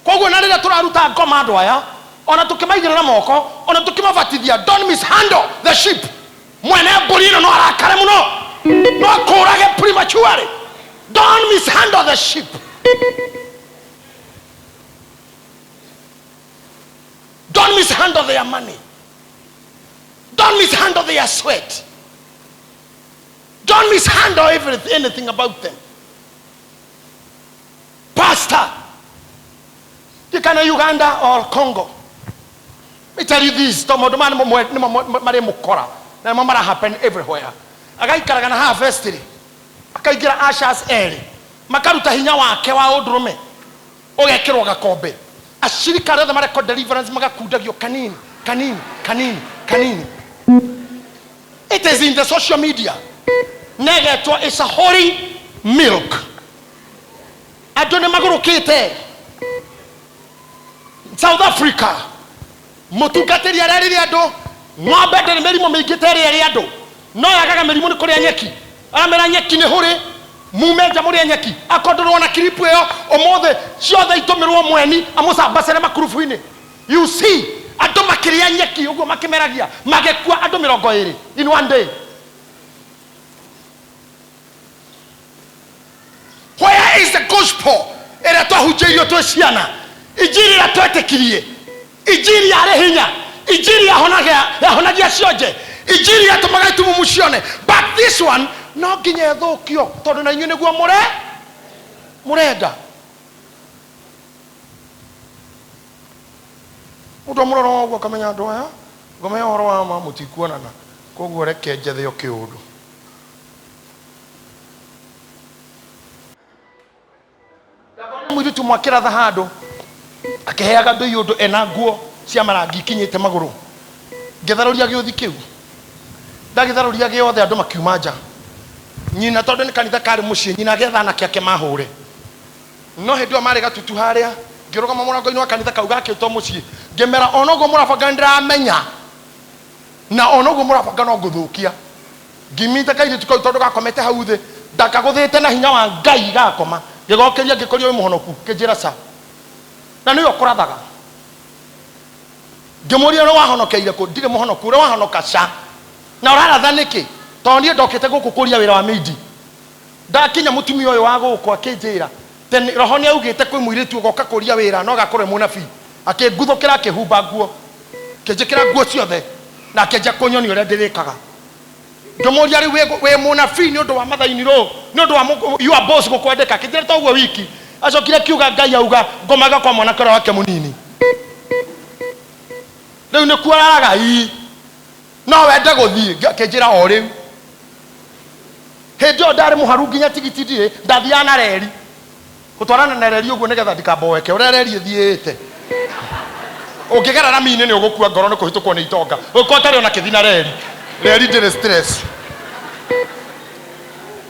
Koguo na rĩrĩa tũraruta ngoma andũ aya, ona tũkĩmaigĩrĩra moko, ona tũkĩmabatithia, don't mishandle the sheep. Mwene mbũri ĩno no arakare mũno, no akũrage prematurely. Don't mishandle the sheep. Don't mishandle their money. Don't mishandle their sweat. Don't mishandle everything, anything about them. Pastor, you can Uganda or Congo. Let me tell you this, to maũndũ maya nĩmo marĩ mũkora na nĩmo mara happen everywhere. Agaikaraga na haha vestry, akaingĩra ushers erĩ, makaruta hinya wake wa ũndũrũme ũgekĩrwo gakombe. Ashirika arĩa othe marekwo deliverance magakundagio kanini kanini kanini kanini. It is in the social media. Negetwo is a holy milk. Andũ nĩ magũrũkĩte. South Africa, mũtungatĩri arerire andũ ng'ombe ndĩrĩ mĩrimũ mĩingĩ ta ĩrĩa ĩrĩ andũ, no yagaga mĩrimũ nĩ kũrĩa nyeki. Aramera nyeki nĩ hũrĩ, mume nja mũrĩe nyeki. Akorwo ndũrona clip ĩyo ũmũthĩ, ciothe itũmĩrwo mweni amũcambacĩre makurubu-inĩ. You see andũ makĩrĩa nyeki ũguo makĩmeragia, magĩkua andũ 20 in one day. Where is the gospel ĩrĩa twahunjĩirio twĩ ciana, injiri ĩrĩa twetĩkirie, injiri yarĩ hinya, injiri yahonagia cionje, injiri yatũmaga itumumu cione? But this one no nginya ĩthũkio tondũ na inyuĩ nĩguo mũre mũrenda. Mũndũ amũrora ũguo akamenya andũ aya ngomenya ũhoro wa ma mũtikuonana, koguo reke njethe o kĩũndũ. Mũirĩtu mwakĩratha handũ Akĩheaga andũ iũndũ ena nguo cia marangi ikinyĩte magũrũ. Ngĩtharũria gĩũthi kĩu, ndagĩtharũria gĩothe, andũ makiuma nja. Nyina, tondũ nĩ kanitha karĩ mũciĩ, nyina agĩetha anake ake mahũre. No hĩndĩ ĩyo marĩ gatutu harĩa, ngĩrũgama mũrango-inĩ wa kanitha kau gakĩtwo mũciĩ, ngĩmera, ona ũguo mũrabanga nĩndĩramenya, na ona ũguo mũrabanga no ngũthũkia. Ngĩmita kairĩtu kau tondũ gakomete hau thĩ, ndakagũthĩte na hinya wa Ngai gakoma. Ngĩgokĩria ngĩkũria, wĩ mũhonoku? Kĩnjĩra ca. Na nĩwe ũkũrathaga. Ngĩmũria, ũrĩa wahonokeire kũ? Ndirĩ mũhonoku. Ũrĩa wahonoka ca. Na ũraratha nĩkĩ? Tondũ niĩ ndokĩte gũkũ kũria wĩra wa mĩindi. Ndakinya mũtumia ũyũ wa gũkũ akĩnjĩra, tene roho nĩ augĩte kwĩ mũirĩtu ũgoka kũria wĩra no agakorwo e mũnabii. Akĩnguthũkĩra akĩhumba nguo, akĩnjĩkĩra nguo ciothe na akĩanjia kũnyonia ũrĩa ndĩrĩkaga. Ngĩmũria, rĩu wĩ mũnabii nĩ ũndũ wa mathaini rũ? Nĩ ũndũ wa your boss gũkwandĩka? Akĩnjĩra to ũguo wiki. Acokire akiuga Ngai auga ngomaga kwa mwanake ũrĩa wake mũnini. Rĩu nĩkuo araraga? Ii. No wende gũthiĩ? Akĩnjĩra o rĩu. Hĩndĩ ĩyo ndarĩ mũharu nginya tigiti ndirĩ, ndathiaga na reri. Gũtwarana na reri ũguo nĩgetha ndikamboeke. Ũrĩa reri ĩthiĩte. Ũngĩgera rami-inĩ nĩ ũgũkua ngoro nĩ kũhĩtũkwo nĩ itonga. Ũngĩkorwo ũtarĩ ona kĩthi na reri. Reri ndĩrĩ stress.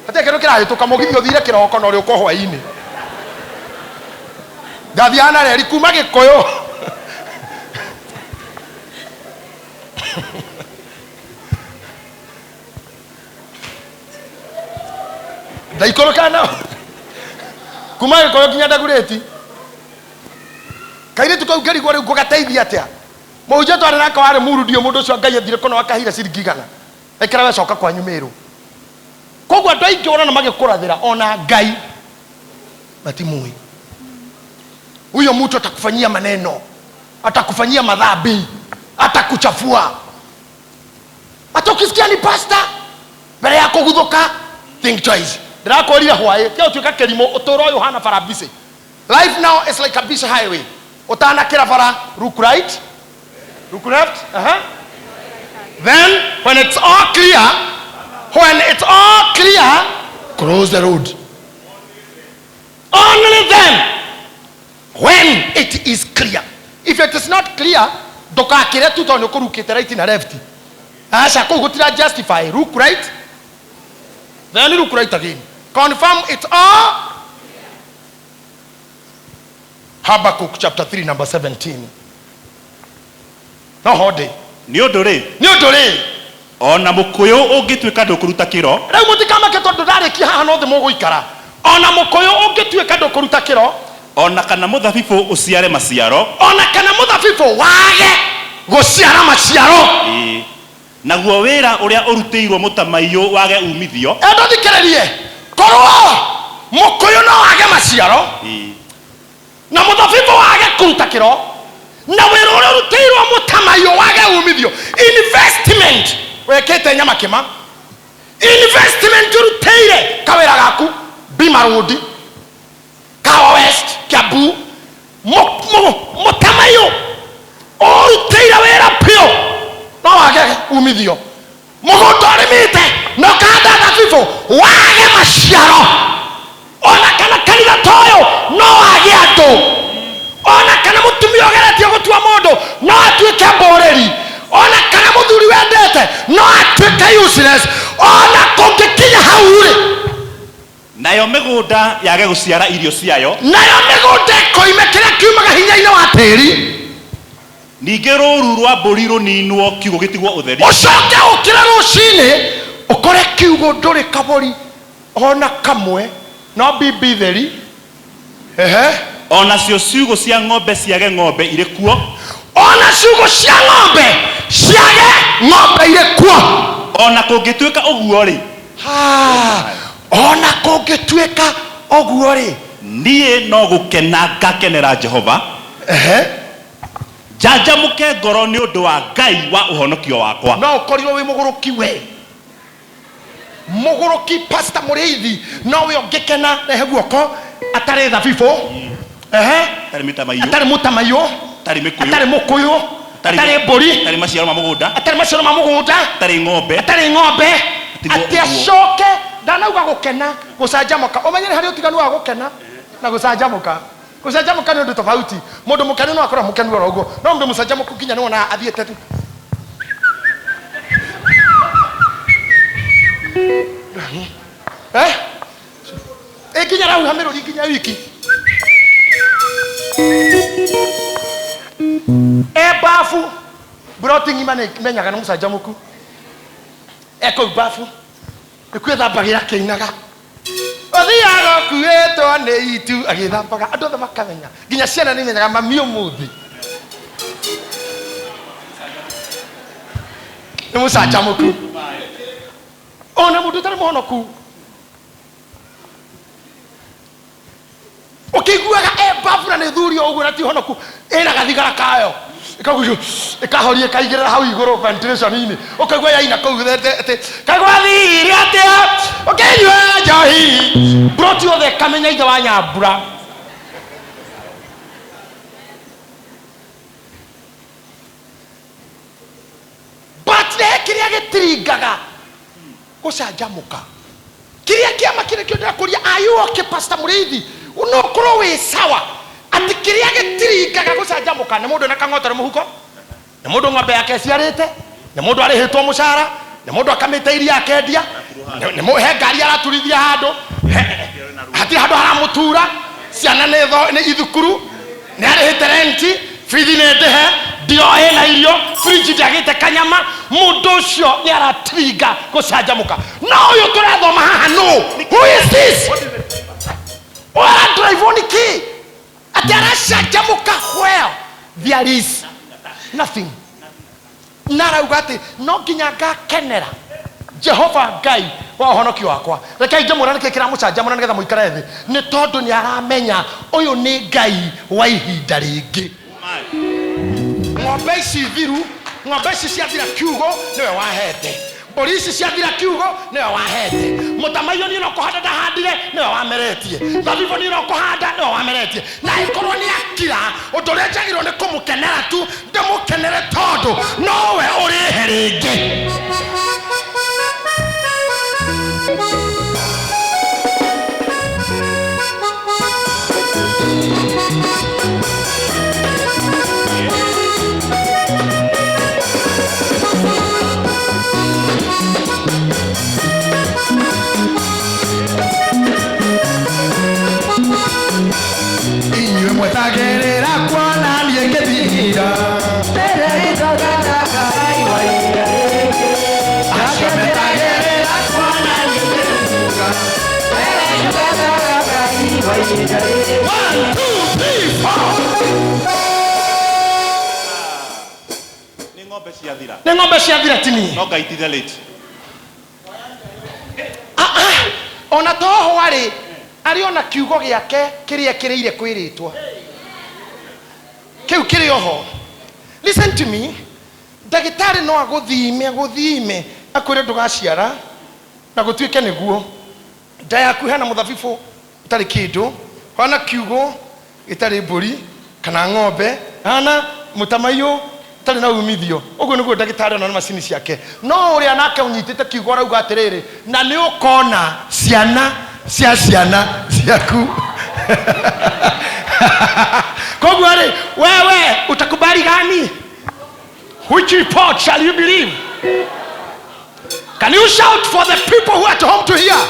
Hatirĩ kĩndũ kĩrahĩtũka, mũgithi ũthire kĩroko na ũrĩũka hwaĩ-inĩ. Ndathiaga na reri kuma Gĩkũyũ. Ndaikũrũkaga na kuma Gĩkũyũ nginya Ndagurĩti. Kairĩtu kau ngĩrigwo rĩu ngũgateithia atĩa. Mũhunjia twarĩ nake warĩ muru ndiũ mũndũ ũcio Ngai athire kũna akaheire ciringi igana. Ekĩra we coka kwanyu Mĩrũ. Koguo andũ aingĩ ũrona magĩkũrathĩra ona Ngai matimũĩ. Huyo mtu atakufanyia maneno, atakufanyia madhambi, atakuchafua. Hata ukisikia ni pastor mbere ya kũguthũka, think twice. Ndĩrakwĩrire hwaĩ tiga gũtuĩka kĩrimũ. Ũtũũro ũyũ ũhana bara busy. Life now is like a busy highway. Ũtanakĩra bara, look right, look left, Then when it's all clear, when it's all clear, close the road. Only then, when it is clear. If it is not clear, ndũgakĩre tu tondũ nĩ ũkũrukĩte right na left. Aca, kũu gũtira justify. Look right, then look right again. Confirm it all. Habakkuk chapter 3 number 17. No hondĩ. Nĩ ũndũ rĩ, Nĩ ũndũ rĩ, ona mũkũyũ ũngĩtuĩka ndũkũruta kĩro, rĩu mũtikamake tondũ ndarĩkia haha no thĩ mũgũikara. Ona mũkũyũ ũngĩtuĩka ndũkũruta kĩro, ona kana mũthabibũ ũciare maciaro, ona kana mũthabibũ wage gũciara maciaro, ĩĩ, naguo wĩra ũrĩa ũrutĩirwo mũtamaiyũ wage umithio, endo thikĩrĩrie, korwo mũkũyũ no wage maciaro, ĩĩ, na mũthabibũ wage kũruta kĩro, na wĩra ũrĩa ũrutĩirwo mũtamaiyũ wage umithio, investment wekĩte nyamakĩma, investment ũrutĩire kawĩra gaku Bima Road, Kahawa West, Kiambu, mũtamaiyũ ũrutĩire wĩra biũ no wage umithio, mũgũnda ũrĩmĩte na ũkahanda thabibũ wage maciaro, ona kana kanitha ta ũyũ no wage andũ, ona kana mũtumia ũgeretie gũtua mũndũ no atuĩke mbũrĩri, ona kana mũthuri wendete no atuĩke useless, ona kũngĩkinya hau rĩ, nayo mĩgũnda yage gũciara irio ciayo, nayo mĩgũnda ĩkoime kĩrĩa kiumaga hinya-inĩ wa tĩri, ningĩ rũũru rwa mbũri rũninwo, kiugũ gĩtigwo ũtheri, ũcoke ũkĩre rũcinĩ ũkore kiugũ ndũrĩ kabũri ona kamwe, no bibi theri. Ehe. Ona cio ciugũ cia ng'ombe ciage ng'ombe irĩ kuo, ona ciugũ cia ng'ombe ciage ng'ombe irĩ kuo, ona kũngĩtuĩka ũguo rĩ, Ha, ona kũngĩtuĩka ũguo rĩ, niĩ no gũkena ngakenera Jehova, ehe, njanjamũke ngoro nĩ ũndũ wa Ngai wa ũhonokio wakwa. No ũkorirwo wĩ mũgũrũki, we mũgũrũki, pastor mũrĩithi, no we ũngĩkena rehe guoko atarĩ thabibũ, ehe, atarĩ mĩtamaiyũ, atarĩ mũtamaiyũ, atarĩ mĩkũyũ, atarĩ mũkũyũ, atarĩ mbũri, atarĩ maciaro ma mũgũnda, atarĩ maciaro ma mũgũnda, atarĩ ng'ombe, atarĩ ng'ombe, Atigwo atĩ ũguo. Acoke ndanauga gũkena gũcanjamũka. Ũmenye nĩ harĩ ũtiganu wa gũkena na gũcanjamũka. Gũcanjamũka nĩ ũndũ tofauti. Mũndũ mũkenu no akorwo mũkenu oro ũguo, no mũndũ mũcanjamũku nginya nĩ wonaga athiĩte tu. Eh? Ĩ nginya arauha mĩrũri nginya wiki. E bafu mburoti ng'ima nĩ menyaga nĩ mũcanjamũku. E kũu bafu nĩ kwĩthambagĩra akĩinaga. Ũthiaga ũkuĩtwo nĩ itu agĩthambaga andũ othe makamenya nginya ciana nĩ imenyaga mami ũmũthĩ nĩ mũcanjamũku. Ona mũndũ ũtarĩ mũhonoku ũkĩiguaga e mbabu na nĩ thuri o ũguo na ti honoku ĩna gathigara kayo ĩkagucio ĩkahoria ĩkaigĩrĩra hau igũrũ ventilation-inĩ ũkaigua yaina kũu atĩ kagwathire atĩa ũkĩnyua njohi mburoti yothe ĩkamenya ithe wa nyambura. But nĩ kĩrĩa gĩtiringaga gũcanjamũka kĩrĩa kĩama kĩrĩa kĩo ndĩrakũria, are you okay, Pastor Mũrĩithi? No ũkorwo wĩ sawa atĩ kĩrĩa gĩtiringaga gũcanjamũka nĩ mũndũ na kang'otore mũhuko, nĩ mũndũ ng'ombe yake ĩciarĩte, nĩ mũndũ arĩhĩtwo mũcara, nĩ mũndũ akamĩte iria akendia, he ngari araturithia handũ, hatirĩ handũ haramũtura, ciana nĩ ithukuru, nĩ arĩhĩte renti, bithi nĩ ndĩhe, ndio ĩna irio, fridge ndĩagĩte kanyama. Mũndũ ũcio nĩ aratiringa gũcanjamũka. No ũyũ tũrathoma haha nũ? Who is this? Ũradrive nĩ kĩ atĩ aracanjamũka where there is nothing? Na arauga atĩ no nginya ngakenera Jehova Ngai wa ũhonokio wakwa. Rekei ngĩmwĩra nĩkĩ kĩramũcanjamũra nĩgetha mũikare thĩ, nĩ tondũ nĩ aramenya ũyũ nĩ Ngai wa ihinda rĩngĩ. Ng'ombe ici thiru, ng'ombe ici ciathira kiugo nĩwe wahete, mbũri ici ciathira kiugo nĩwe wahete, mũtamaiyũ niĩ no kũhanda ndahandire nĩwe wameretie, thabibũ niĩ no kũhanda nĩwe wameretie. Na ĩkorwo nĩ akira, ũndũ ũrĩa njagĩrĩirwo nĩ kũmũkenera tu, ndĩmũkenere tondũ nowe ũrĩhe rĩngĩ. Inyuĩ mwetagĩrĩra kuona niĩ ngĩthinda, acio metagĩrĩra kuona niĩ ngĩthinda. One, two, three, four. Nĩ ng'ombe ciathira. Nĩ ng'ombe ciathira tini. No Ngai ti the late. Ah, ah, ona toho arĩ arĩ ona kiugo gĩake kĩrĩa kĩrĩire kwĩrĩtwa kĩu kĩrĩ oho. Listen to me, ndagĩtarĩ no agũthime agũthime akwĩre ndũgaciara na gũtuĩke nĩguo nda yaku hena mũthabibũ ũtarĩ kĩndũ, hana kiugo gĩtarĩ mbũri kana ng'ombe, hana mũtamaiyũ ũtarĩ na umithio. Ũguo nĩguo ndagĩtarĩ ona na macini ciake. No ũrĩa nake ũnyitĩte kiugo arauga atĩrĩrĩ, na nĩ ũkona ciana cia ciana ciaku. Koguo rĩ, wewe utakubali gani? Which report shall you believe? Can you shout for the people who are at home to hear?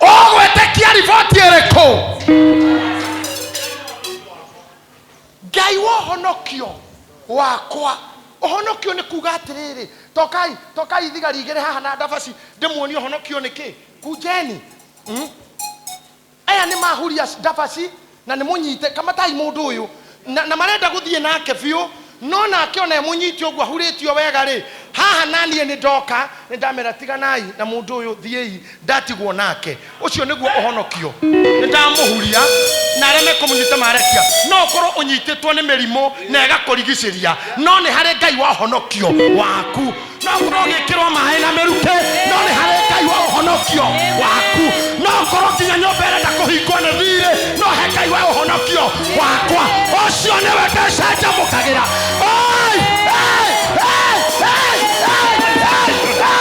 Ũgwĩtĩkia riboti ĩrĩkũ? Ngai wa ũhonokio wakwa. Ũhonokio nĩ kuga atĩrĩrĩ, tokai tokai thigari igĩrĩ haha na ndabaci ndĩmuonie ũhonokio nĩ kĩ. Kunjeni. Aya nĩ mahuria ndabaci na nĩ mũnyite kamatai mũndũ ũyũ na marenda gũthiĩ nake biũ, no nake ona mũnyite ũguo ahurĩtio wega rĩ, haha na niĩ nĩ ndoka nĩ ndamera tiganai na mũndũ ũyũ, thiĩi, ndatigwo nake. Ũcio nĩguo ũhonokio. Nĩ ndamũhuria na arĩa mekũmũnyita marekia. No ũkorwo ũnyitĩtwo nĩ mĩrimũ na ĩgakũrigicĩria, no nĩ harĩ Ngai wa ũhonokio waku. No ũkorwo ũgĩkĩrwo maĩ na mĩrukĩ, no nĩ harĩ Ngai wa ũhonokio waku. No ũkorwo nginya nyũmba ĩrenda kũhingwo nĩ thirĩ, no he Ngai wa ũhonokio wakwa. Ũcio nĩwe ndecanjamũkagĩra. Oi! Hey! Hey! Hey! Hey! Hey! Hey!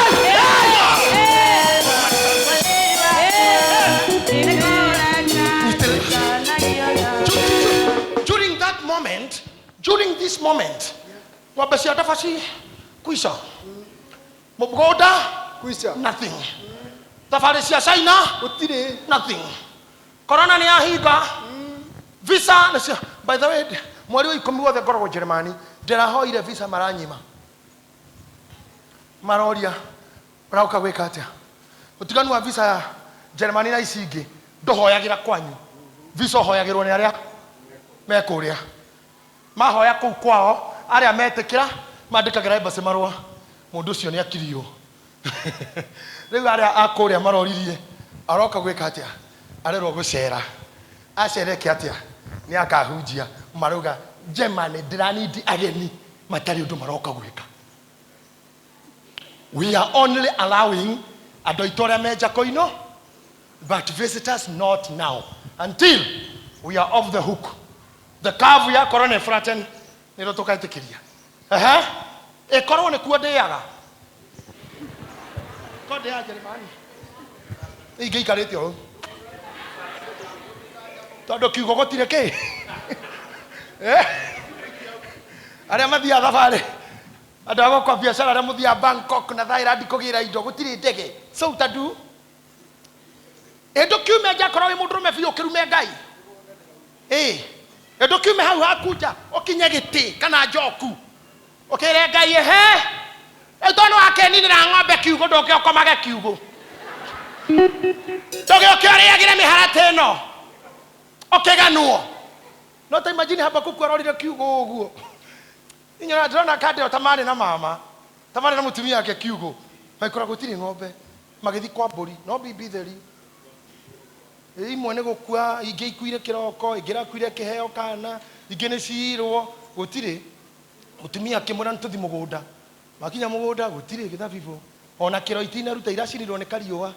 Hey! Cabaci kwisha, mũgũnda Kwisha. nothing, thabarĩ cia China Gũtirĩ. nothing, corona nĩ yahinga visa nĩ cia. By the way, mweri wa 10 wothe ngoragwo Jeremani, ndĩrahoire visa maranyima, maroria ũroka gwĩka atĩa? Ũtiganu wa visa ya Jeremani na ici ingĩ, ndũhoyagĩra kwanyu visa, ũhoyagĩrwo nĩ arĩa me kũrĩa, mahoya kũu kwao, arĩa metĩkĩra mandĩkagĩra embassy marũa, mũndũ ũcio nĩ akirio. Rĩu arĩa a kũrĩa maroririe aroka gwĩka atĩa, arerwo gũcera, acereke atĩa, nĩ akahunjia, marauga Germany ndĩranindi ageni matarĩ ũndũ maroka gwĩka. We are only allowing andũ aitũ arĩa me Njakoino, but visitors not now until we are off the hook. The curve ya corona flatten nĩrĩo tũkaĩtĩkĩria. Ehe, ĩkorwo nĩkuo ndĩaga ko ndĩaga Jeremani ingĩikarĩte ũũ, tondũ kiugo gũtirĩ kĩ. Eh? Arĩa mathiaga thabarĩ, andũ a gwakwa biacara, arĩa mũthiaga Bangkok na Thailand kũgĩra indo, gũtirĩ ndege, so utadu ĩndũ kiume nja, korwo wĩ mũndũrũme biũ ũkĩrume Ngai, ĩ ĩndũ kiume hau haku nja, ũkinye gĩtĩ kana njoku, ũkĩre Ngai, ehe, rĩu tondũ wakeninĩra ng'ombe kiugũ, ndũke ũkomage kiugũ, ndũgĩũke ũrĩagĩre mĩharatĩ ĩno ũkĩganwo. No ta imagine Habakuku arorire kiugũ ũguo, inyona ndĩrona kandĩro ta marĩ na mama, ta marĩ na mũtumia wake kiugũ, maikora gũtirĩ ng'ombe, magĩthiĩ kwa mbũri, no bibi theri imwe nĩ gũkua, ingĩ ikuire kĩroko, ingĩ irakuire kĩheo kana ingĩ nĩ ciirwo, gũtirĩ. Mũtumia akĩmwĩra nĩ tũthi mũgũnda, makinya mũgũnda gũtirĩ gĩthabibũ ona kĩro, itinaruta, iracinirwo nĩ kariũa.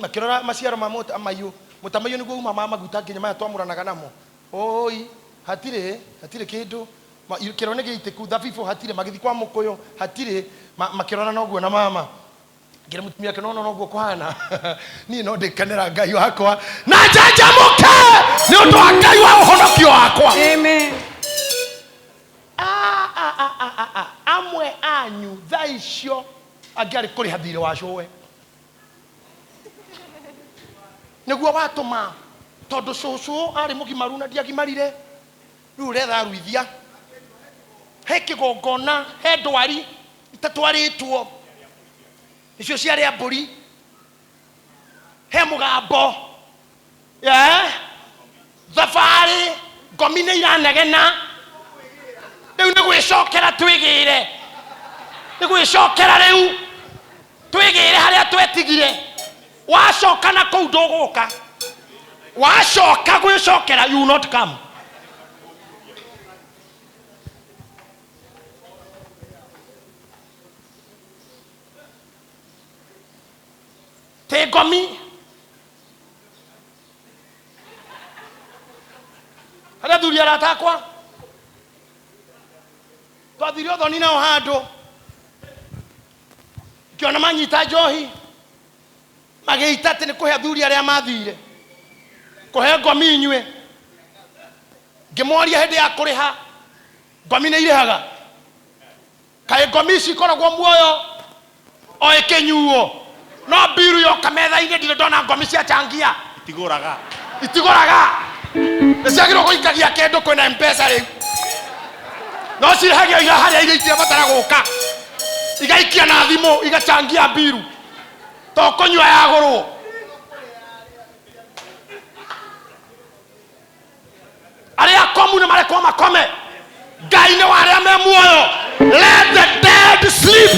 Makĩrora maciaro ma mũtamaiyũ, mũtamaiyũ nĩguo uma ma maguta nginya maya twamũranaga namo, oi hatirĩ, hatirĩ kĩndũ. Kĩro nĩ gĩitĩku, thabibũ hatirĩ. Magĩthiĩ kwa mũkũyũ hatirĩ. Makĩrora noguo na mama ngĩra mũtumia ake, nona noguo kũhana, niĩ no ndĩkenera Ngai wakwa na njanjamũke nĩ ũndũ wa Ngai wa ũhonokio wakwa. Amen. Ah, ah, ah, ah, ah, ah. Amwe anyu thaa icio angĩarĩ kũrĩha thirĩ wa cũwe nĩguo watũma, tondũ cũcũ arĩ mũgimaru na ndiagimarire, rĩu ũretha ruithia, he kĩgongona, he ndwari itatwarĩtwo, nĩcio ciarĩa mbũri, he mũgambo, eh? Thabarĩ ngomi nĩ iranegena, rĩu nĩ gwĩcokera twĩgĩre, nĩ gwĩcokera rĩu twĩgĩre harĩa twetigire. Wacoka na kũu ndũgũka, wacoka gwĩcokera, you will not come. Tĩ ngomi harĩa thuri arata akwa twathire ũthoni nao handũ, ngĩona manyita njohi, magĩita atĩ nĩ kũhe athuri arĩa mathire kũhe ngomi inyue. Ngĩmoria hĩndĩ ya kũrĩha ngomi nĩ irĩhaga, kaĩ ngomi ici ikoragwo muoyo o ĩkĩnyuo, no mbiru yoka metha-inĩ ndirĩ ndona ngomi ciachangia. Itigũraga. Itigũraga, nĩ ciagĩrĩirwo gũikagia kĩndũ kwĩna Mpesa rĩu, no cirĩhagio iga harĩa iria itirabatara gũka, igaikia na thimũ, igachangia mbiru, to kũnyua yagũrwo. Arĩa akomu nĩ marekwo makome, Ngai nĩ wa arĩa me muoyo. Let the dead sleep,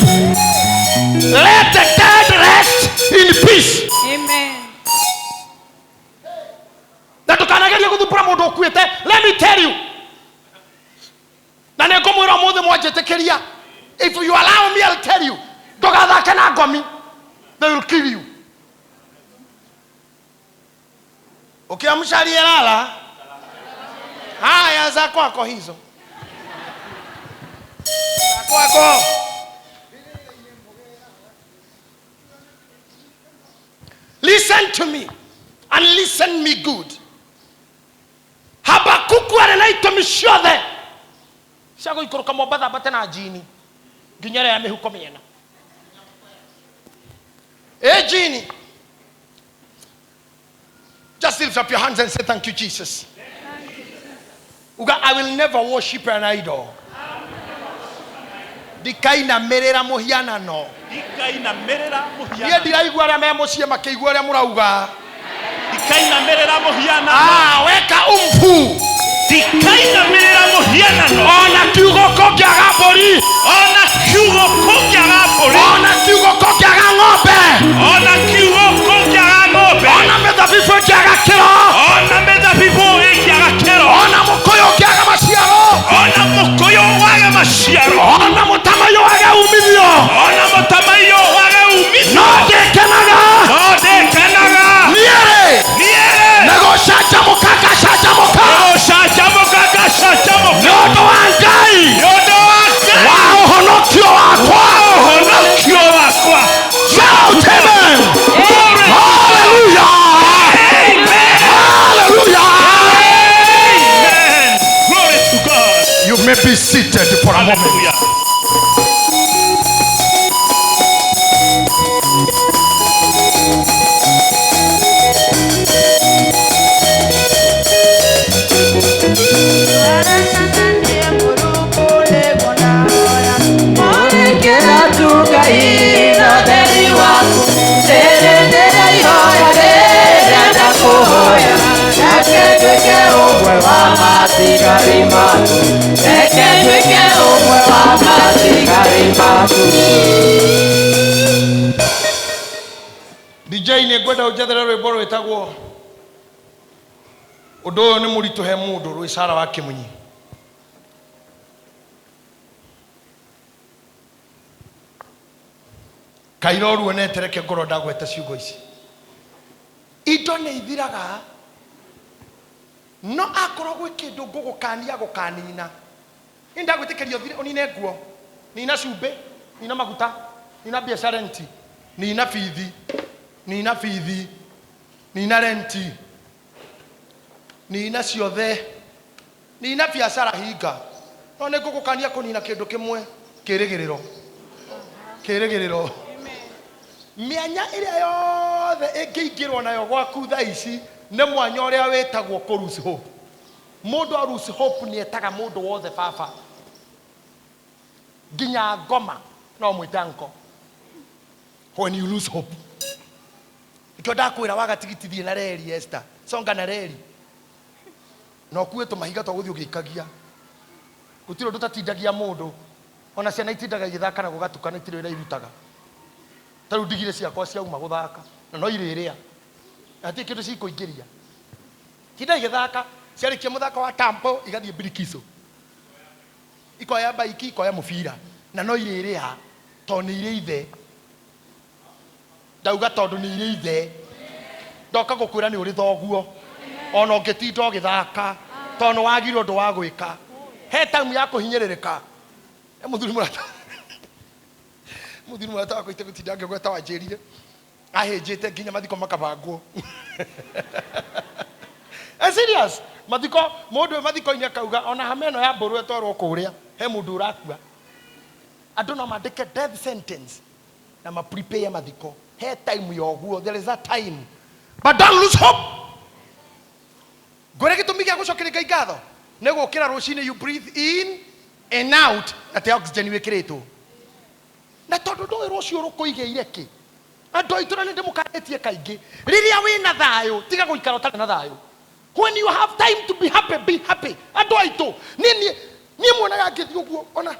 let the dead rest in peace. Amen. Na ndũkanagerie gũthumbũra mũndũ ũkuĩte. Let me tell you, na nĩ ngũmwĩra ũmũthĩ mwanjĩtĩkĩria, if you allow me, I'll tell you, ndũgathake na ngomi, they will kill you. Ukiamsha aliyelala, haya za kwako hizo, za kwako. Listen to me and listen me good. Habakuku arĩ na itũmi ciothe Cia gũikũrũka Mombatha mbate na njini nginya ĩrĩa ya mĩhuko mĩena. Ĩ njini. Just lift up your hands and say thank you Jesus. Uga I will never worship an idol. Ndikainamĩrĩra mũhianano. Ndikainamĩrĩra Niĩ mũhianano. ndiraigua arĩa me mũciĩ makĩigua ũrĩa mũrauga. Ndikainamĩrĩra mũhianano. Ah, weka umfu. Ndikainamĩrĩra mũhianano. Ona kiugo kũngĩaga mbũri. Ona kiugo kũngĩaga mbũri. Ona kiugo kũngĩaga ng'ombe. Ona kiugo kũngĩaga ng'ombe. Ona mĩthabibũ ĩngĩaga kĩro. Ona mĩthabibũ ĩngĩaga kĩro. Ona mũkũyũ ũngĩaga maciaro. Ona mũkũyũ wage maciaro. Ona mũtamaiyũ wage umithio. Ona mũtamaiyũ wage umithio. No ndĩkenaga. No ndĩkenaga. Niĩ-rĩ, Niĩ-rĩ, nĩ gũcanjamũka ngacanjamũka. nĩgũcanjamũka ngacanjamũka. Nĩ ũndũ wa Ngai. Nĩ ũndũ wa Ngai. Wa ũhonokio wakwa. Ũhonokio wakwa. Shout amen. Glory. Hallelujah. Amen. Hallelujah. Amen. Glory to God. You may be seated for a moment. Hallelujah. DJ nĩ ngwenda ũnjethere rwĩmbo rwĩtagwo ũndũ ũyũ nĩ mũritũ he mũndũ rwĩ Sara wa Kĩmunyi. Kaira ũruonete reke ngorwo ndagweta ciugo ici. Indo nĩ ithiraga no akorwo gwĩ kĩndũ ngũgũkania gũkanina. Nĩ ndagwĩtĩkĩria ũthire ũnine nguo, nina cumbĩ, nina maguta, nina mbia renti, nina bithi, nina bithi, nina renti, nina ciothe, nina biacara hinga. No nĩ ngũgũkania kũnina kĩndũ kĩmwe, kĩrĩgĩrĩro. Kĩrĩgĩrĩro. Mĩanya ĩrĩa yothe ĩngĩingĩrwo nayo gwaku thaa ici nĩ mwanya ũrĩa wĩtagwo kũ lose hope. Mũndũ a lose hope nĩ etaga mũndũ wothe baba. Nginya ngoma no mwĩte uncle. When you lose hope. Nikĩo ndakwĩra waga tigiti thiĩ na reri Esther. Songa na reri. Na ũkue tũmahiga twa gũthiĩ ũgĩikagia. Gũtirĩ ũndũ ũtatindagia mũndũ. Ona ciana itindaga igĩthaka na gũgatuka na itirĩ wĩra irutaga. Ta rĩu ndigire ciakwa ciauma gũthaka na no irĩrĩa. Na hatirĩ kĩndũ cikũingĩria. Tinda igĩthaka, ciarĩkia mũthako wa tampo igathiĩ birikiso. Ikoya baiki, ikoya mũbira. Na no irĩrĩa tondũ nĩ irĩ ithe. Ndauga tondũ nĩ irĩ ithe. Ndoka gũkwĩra nĩ ũrĩ thoguo. Ona ũngĩtinda ũgĩthaka tondũ nĩ wagire ũndũ wa gwĩka. He time ya kũhinyĩrĩrĩka. He mũthuri mũrata. Mũthuri mũrata wakwa itegũtinda ngĩgweta wanjĩrire. Ahĩnjĩte nginya mathiko makabangwo. Serious. Mathiko, mũndũ wĩ mathiko-inĩ akauga ona hama ĩno ya mbũrũ ĩtwarwo kũrĩa, he mũndũ ũrakua. Andũ no mandĩke death sentence na ma prepare mathiko. He time ya ũguo, there is a time. But don't lose hope. Ngwĩre gĩtũmi gĩa gũcokeria Ngai ngatho nĩ gũkĩra rũcinĩ, you breathe in and out na te oxygen wĩkĩrĩtwo. Na tondũ ndũĩ rũciũ rũkũigĩire kĩ. Andũ aitũ na nĩ ndĩmũkanĩtie kaingĩ, rĩrĩa wĩna thayũ tiga gũikara ũtarĩ na thayũ. When you have time to be happy, be happy. Andũ aitũ, niĩ muonaga ngĩthiĩ ũguo, ona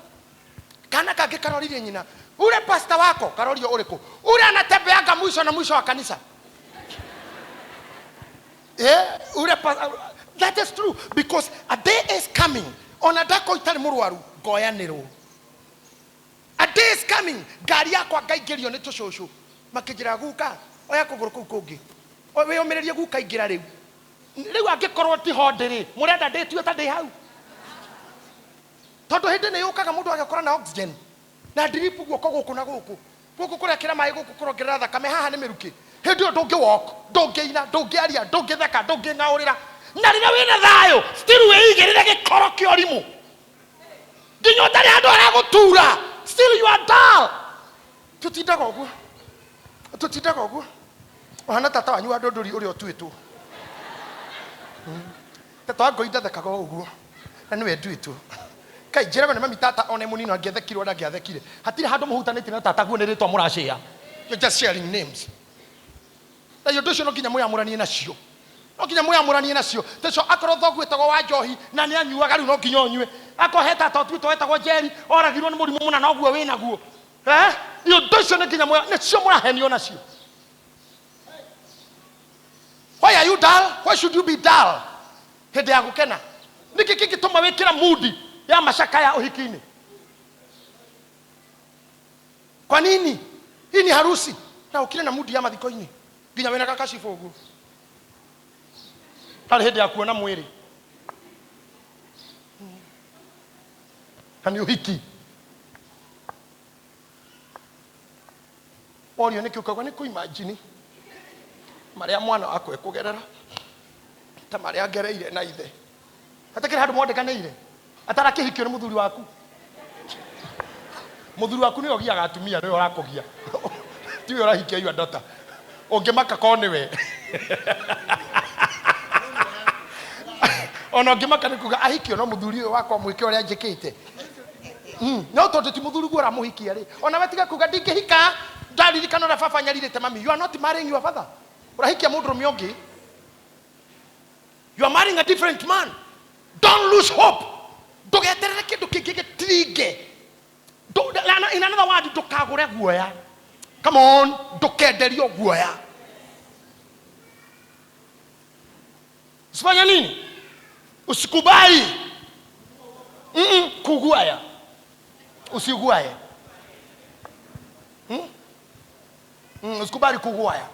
kana kangĩ karoririe nyina, ule pastor wako karorio ũrĩkũ? Ule anatembeanga mwisho na mwisho wa kanisa. Ule that is true because a day is coming. Ona ndako itarĩ mũrwaru ngoyanĩrwo. A day is coming. Ngari yakwa ngaingĩrio nĩ tũcũcũ. Makĩnjĩra guka, oya kũgũrũ kũu kũngĩ. Wĩyũmĩrĩrie guka ingĩra rĩu. Rĩu angĩkorwo ti ho ndĩrĩ, mũrenda ndĩtue ta ndĩ hau. Tondũ hĩndĩ nĩ yũkaga mũndũ agakora na oxygen. Na drip guoko gũkũ na gũkũ. Gũkũ kũrekĩra maĩ, gũkũ kũrongerera thakame, haha nĩ mĩrukĩ. Hĩndĩ ĩyo ndũngĩ walk, ndũngĩina, ndũngĩaria, ndũngĩtheka, ndũngĩng'aũrĩra. Na rĩrĩa wĩna thayũ, still wĩigĩrĩre gĩkoro kĩa ũrimũ. Nginya ũtarĩ handũ haragũtura, still you are dull. Tũtindaga ũguo, tũtindaga ũguo. Ũhana tata wanyu wa ndũndũri ũrĩa ũtuĩtwo. Tata wa ngoi ndathekaga o ũguo na nĩwe nduĩtwo. Kai njĩragwo nĩ mami tata one mũnino angĩathekirwo ndangĩathekire. Hatirĩ handũ mũhutanĩtie na tata guo nĩ rĩtwa mũracĩa. You're just sharing names. Na ũndũ ũcio no nginya mwĩamũranie nacio. No nginya mwĩamũranie nacio. Tũcio akorwo thoguo etagwo wa njohi na nĩ anyuaga rĩu no nginya ũnyue. Akorwo he tata ũtuĩtwo wetagwo Njeri oragirwo nĩ mũrimũ mũna noguo wĩnaguo. Eh? Ũndũ ũcio nĩ nginya nĩcio mũrahenio nacio. Why are you dull? Why should you be dull? Hĩndĩ ya gũkena. Nĩkĩ kĩngĩtũma wĩkĩra mudi ya macakaya ũhiki-inĩ? Kwa nini? Hii ni harusi na ũkire na mudi ya mathiko-inĩ nginya wĩna gakacibũ ũguo. Harĩ hĩndĩ ya kuona mwĩrĩ na nĩ ũhiki. Worio nĩkĩ ũkauga nĩ kũimajini marĩa mwana wakwa ekũgerera ta marĩa ngereire na ithe. Hatakĩrĩ handũ mwandĩkanĩire atarakĩhikio nĩ mũthuri waku. Mũthuri waku nĩwe ũgiaga atumia, nĩwe ũrakũgia, tiwe ũrahikia your daughter. Ũngĩmaka korwo nĩwe ona ũngĩmaka nĩ kuga ahikio no mũthuri ũyũ wakwa mwĩke ũrĩa njĩkĩte. No tondũ ti mũthuri guo ũramũhikia rĩ, ona we tiga kuga ndingĩhika ndaririkana ũrĩa baba anyarirĩte mami. You are not marrying your father. Ũrahikia mũndũrũme ũngĩ. You are marrying a different man. Don't lose hope. Ndũgeterere kĩndũ kĩngĩ gĩtiringe. In another word, ndũkagũre guoya. Come on, ndũkenderio guoya. Usifanye nini? Usikubali. Kuguaya. Usiguaye. Usikubali kuguaya.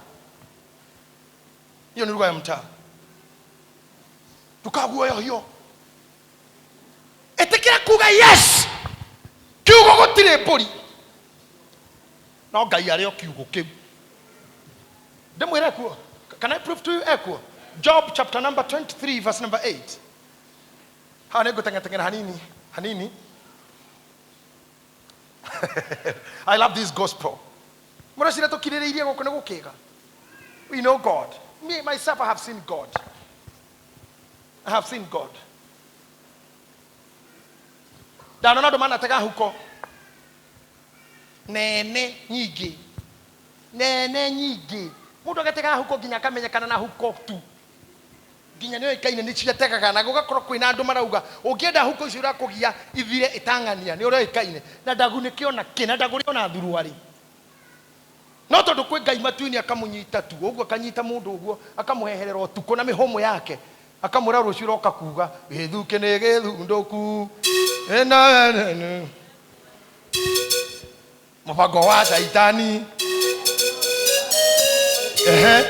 Hiyo ni lugha ya mtaa. Tukaguoya hiyo. Ĩtĩkĩra kuga yes. Kiugo gũtirĩ mbũri. No Ngai arĩ o kiugo kĩu. Ndĩmwĩre kuo. Can I prove to you ekuo? Job chapter number 23 verse number 8. Haha nĩ ngũteng'eteng'era hanini hanini. I love this gospel. Mũreciria tũkirĩrĩirie gũkũ nĩ gũkĩga. We know God. Me myself I have seen God. I have seen God. Ndanona andũ manatega huko nene nyingĩ, nene nyingĩ. Mũndũ agatega huko nginya akamenyekana na huko tu, nginya nĩ oĩkaine nĩ ciategaga, na gũgakorwo kwĩna andũ marauga ũngĩenda huko icio irakũgia ithire ĩtang'ania, nĩ ũroĩkaine na ndagunĩke ona kĩ na ndagũre ona thuruarĩ. No tondũ kwĩ Ngai matu-inĩ akamũnyita tu ũguo, akanyita mũndũ ũguo akamũheherera ũtukũ na mĩhũmũ yake, akamwĩra rũciũ ũroka kuga gĩthukĩ nĩ gĩthundũku mũbango wa Shaitani. Ehe.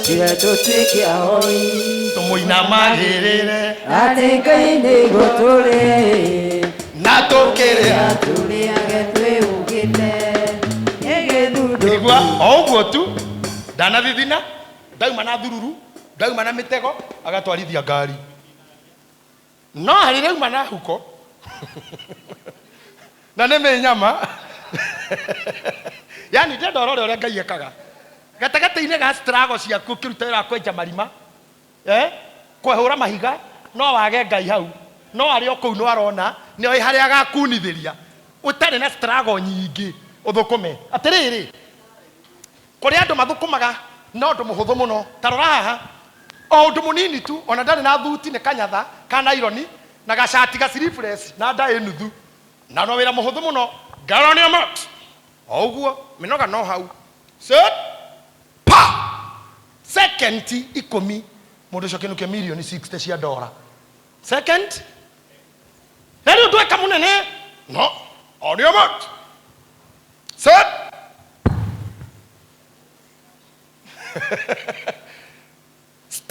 Tiga tũtuĩke ahoi tũmũinamagĩrĩre atĩ Ngai nĩguo tũrĩ na tũkĩrĩa tũrĩage twĩhũgĩte ĩgĩthundũku. Igua o ũguo tu, ndanathithina, ndauma na thururu, ndauma na mĩtego, agatwarithia ngari. No harĩ rauma na huko na nĩ mĩnyama. Yani ndĩrenda ũrore ũrĩa Ngai ekaga gatagatĩ-inĩ ga struggle ciaku ũkĩruta wĩra wa kwenja marima, kwehũra mahiga, no wage Ngai hau, no arĩ o kũu no arona nĩ oĩ harĩa agakunithĩria ũtarĩ na struggle nyingĩ ũthũkũme. Atĩrĩrĩ, kũrĩ andũ mathũkũmaga na ũndũ mũhũthũ mũno. Ta rora haha, o ũndũ mũnini tu, ona ndarĩ na thuti, nĩ kanyatha ka naironi na gacati ga sleeveless na nda ĩ nuthu, na no wĩra mũhũthũ mũno. Ngaronia mat o ũguo mĩnoga no hau set pa second ikũmi mũndũ ũcio akĩinũkia mirioni 60 cia ndora. Second na rĩu ndweka mũnene no onia mat set.